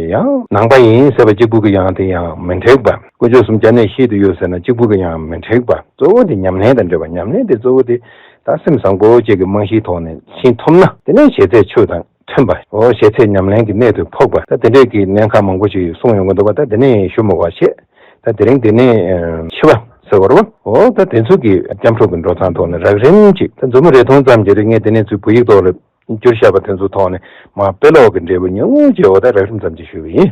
ཡང་ནང་པ་ཡིན་ཟེར་བ་གཅིག་པུ་གི་ཡང་དེ་ཡང་མི་འགྲིག་པ། དཀོན་མཆོག་གསུམ་སྐྱབས་གནས་ཤེས་དུ་ཡོད་ཟེར་ན་གཅིག་པུ་གི་ཡང་མི་འགྲིག་པ། གཙོ་བོ་དེ་ཉམས་ལེན་དང་འབྲེལ་བ། ཉམས་ལེན་དེ་གཙོ་བོ་དེ་ད་སེམས་བཟང་པོ་བཅས་ཀྱི་རྨང་གཞིའི་ཐོག་ནས་ཕྱིན་ཐུབ་ན། དེ་ནས་བྱས་ཚད་ཆོས་དང་མཐུན་པ། འོ་བྱས་ཚད་ཉམས་ལེན་གྱི་གནད་དུ་ཕོག་པ། ད་དེ་འདྲས་ཀྱི་གནད་འགག་མང་པོ་ཞིག་གསུངས་ཡོང་གི་འདུག་པ། ད་དེ་ནས་ཞུ་མི་དགོས་པ་བྱས། ད་དེ་རིང་དེ་ནས་ཨ་འཆི་བ་ཟེར་བ་རེད་བ། འོ་ད་དེ་ཚོ་གི་སྐྱབས་འགྲོ་གི་འགྲོ་སྟངས་ཐོག་ནས་རགས་རིམ་ཅིག་ད་མཛུབ་མོ་རེ་ཐུང་ཙམ་གྱི་རིང་ངས་དེ་ནས་ཚུར་བོད་ཡིག་ཐོག་ལ་བསྒྱུར་བཞག་པ་དེ་ཚོ་ཐོག་ནས་མར་དཔེ་ཀློག་གི་འབྲས་བུ་ཉུང་ངུ་ཅིག་འོ་ད་རགས་རིམ་ཙམ་ཅིག་ཞུས་པ་ཡིན།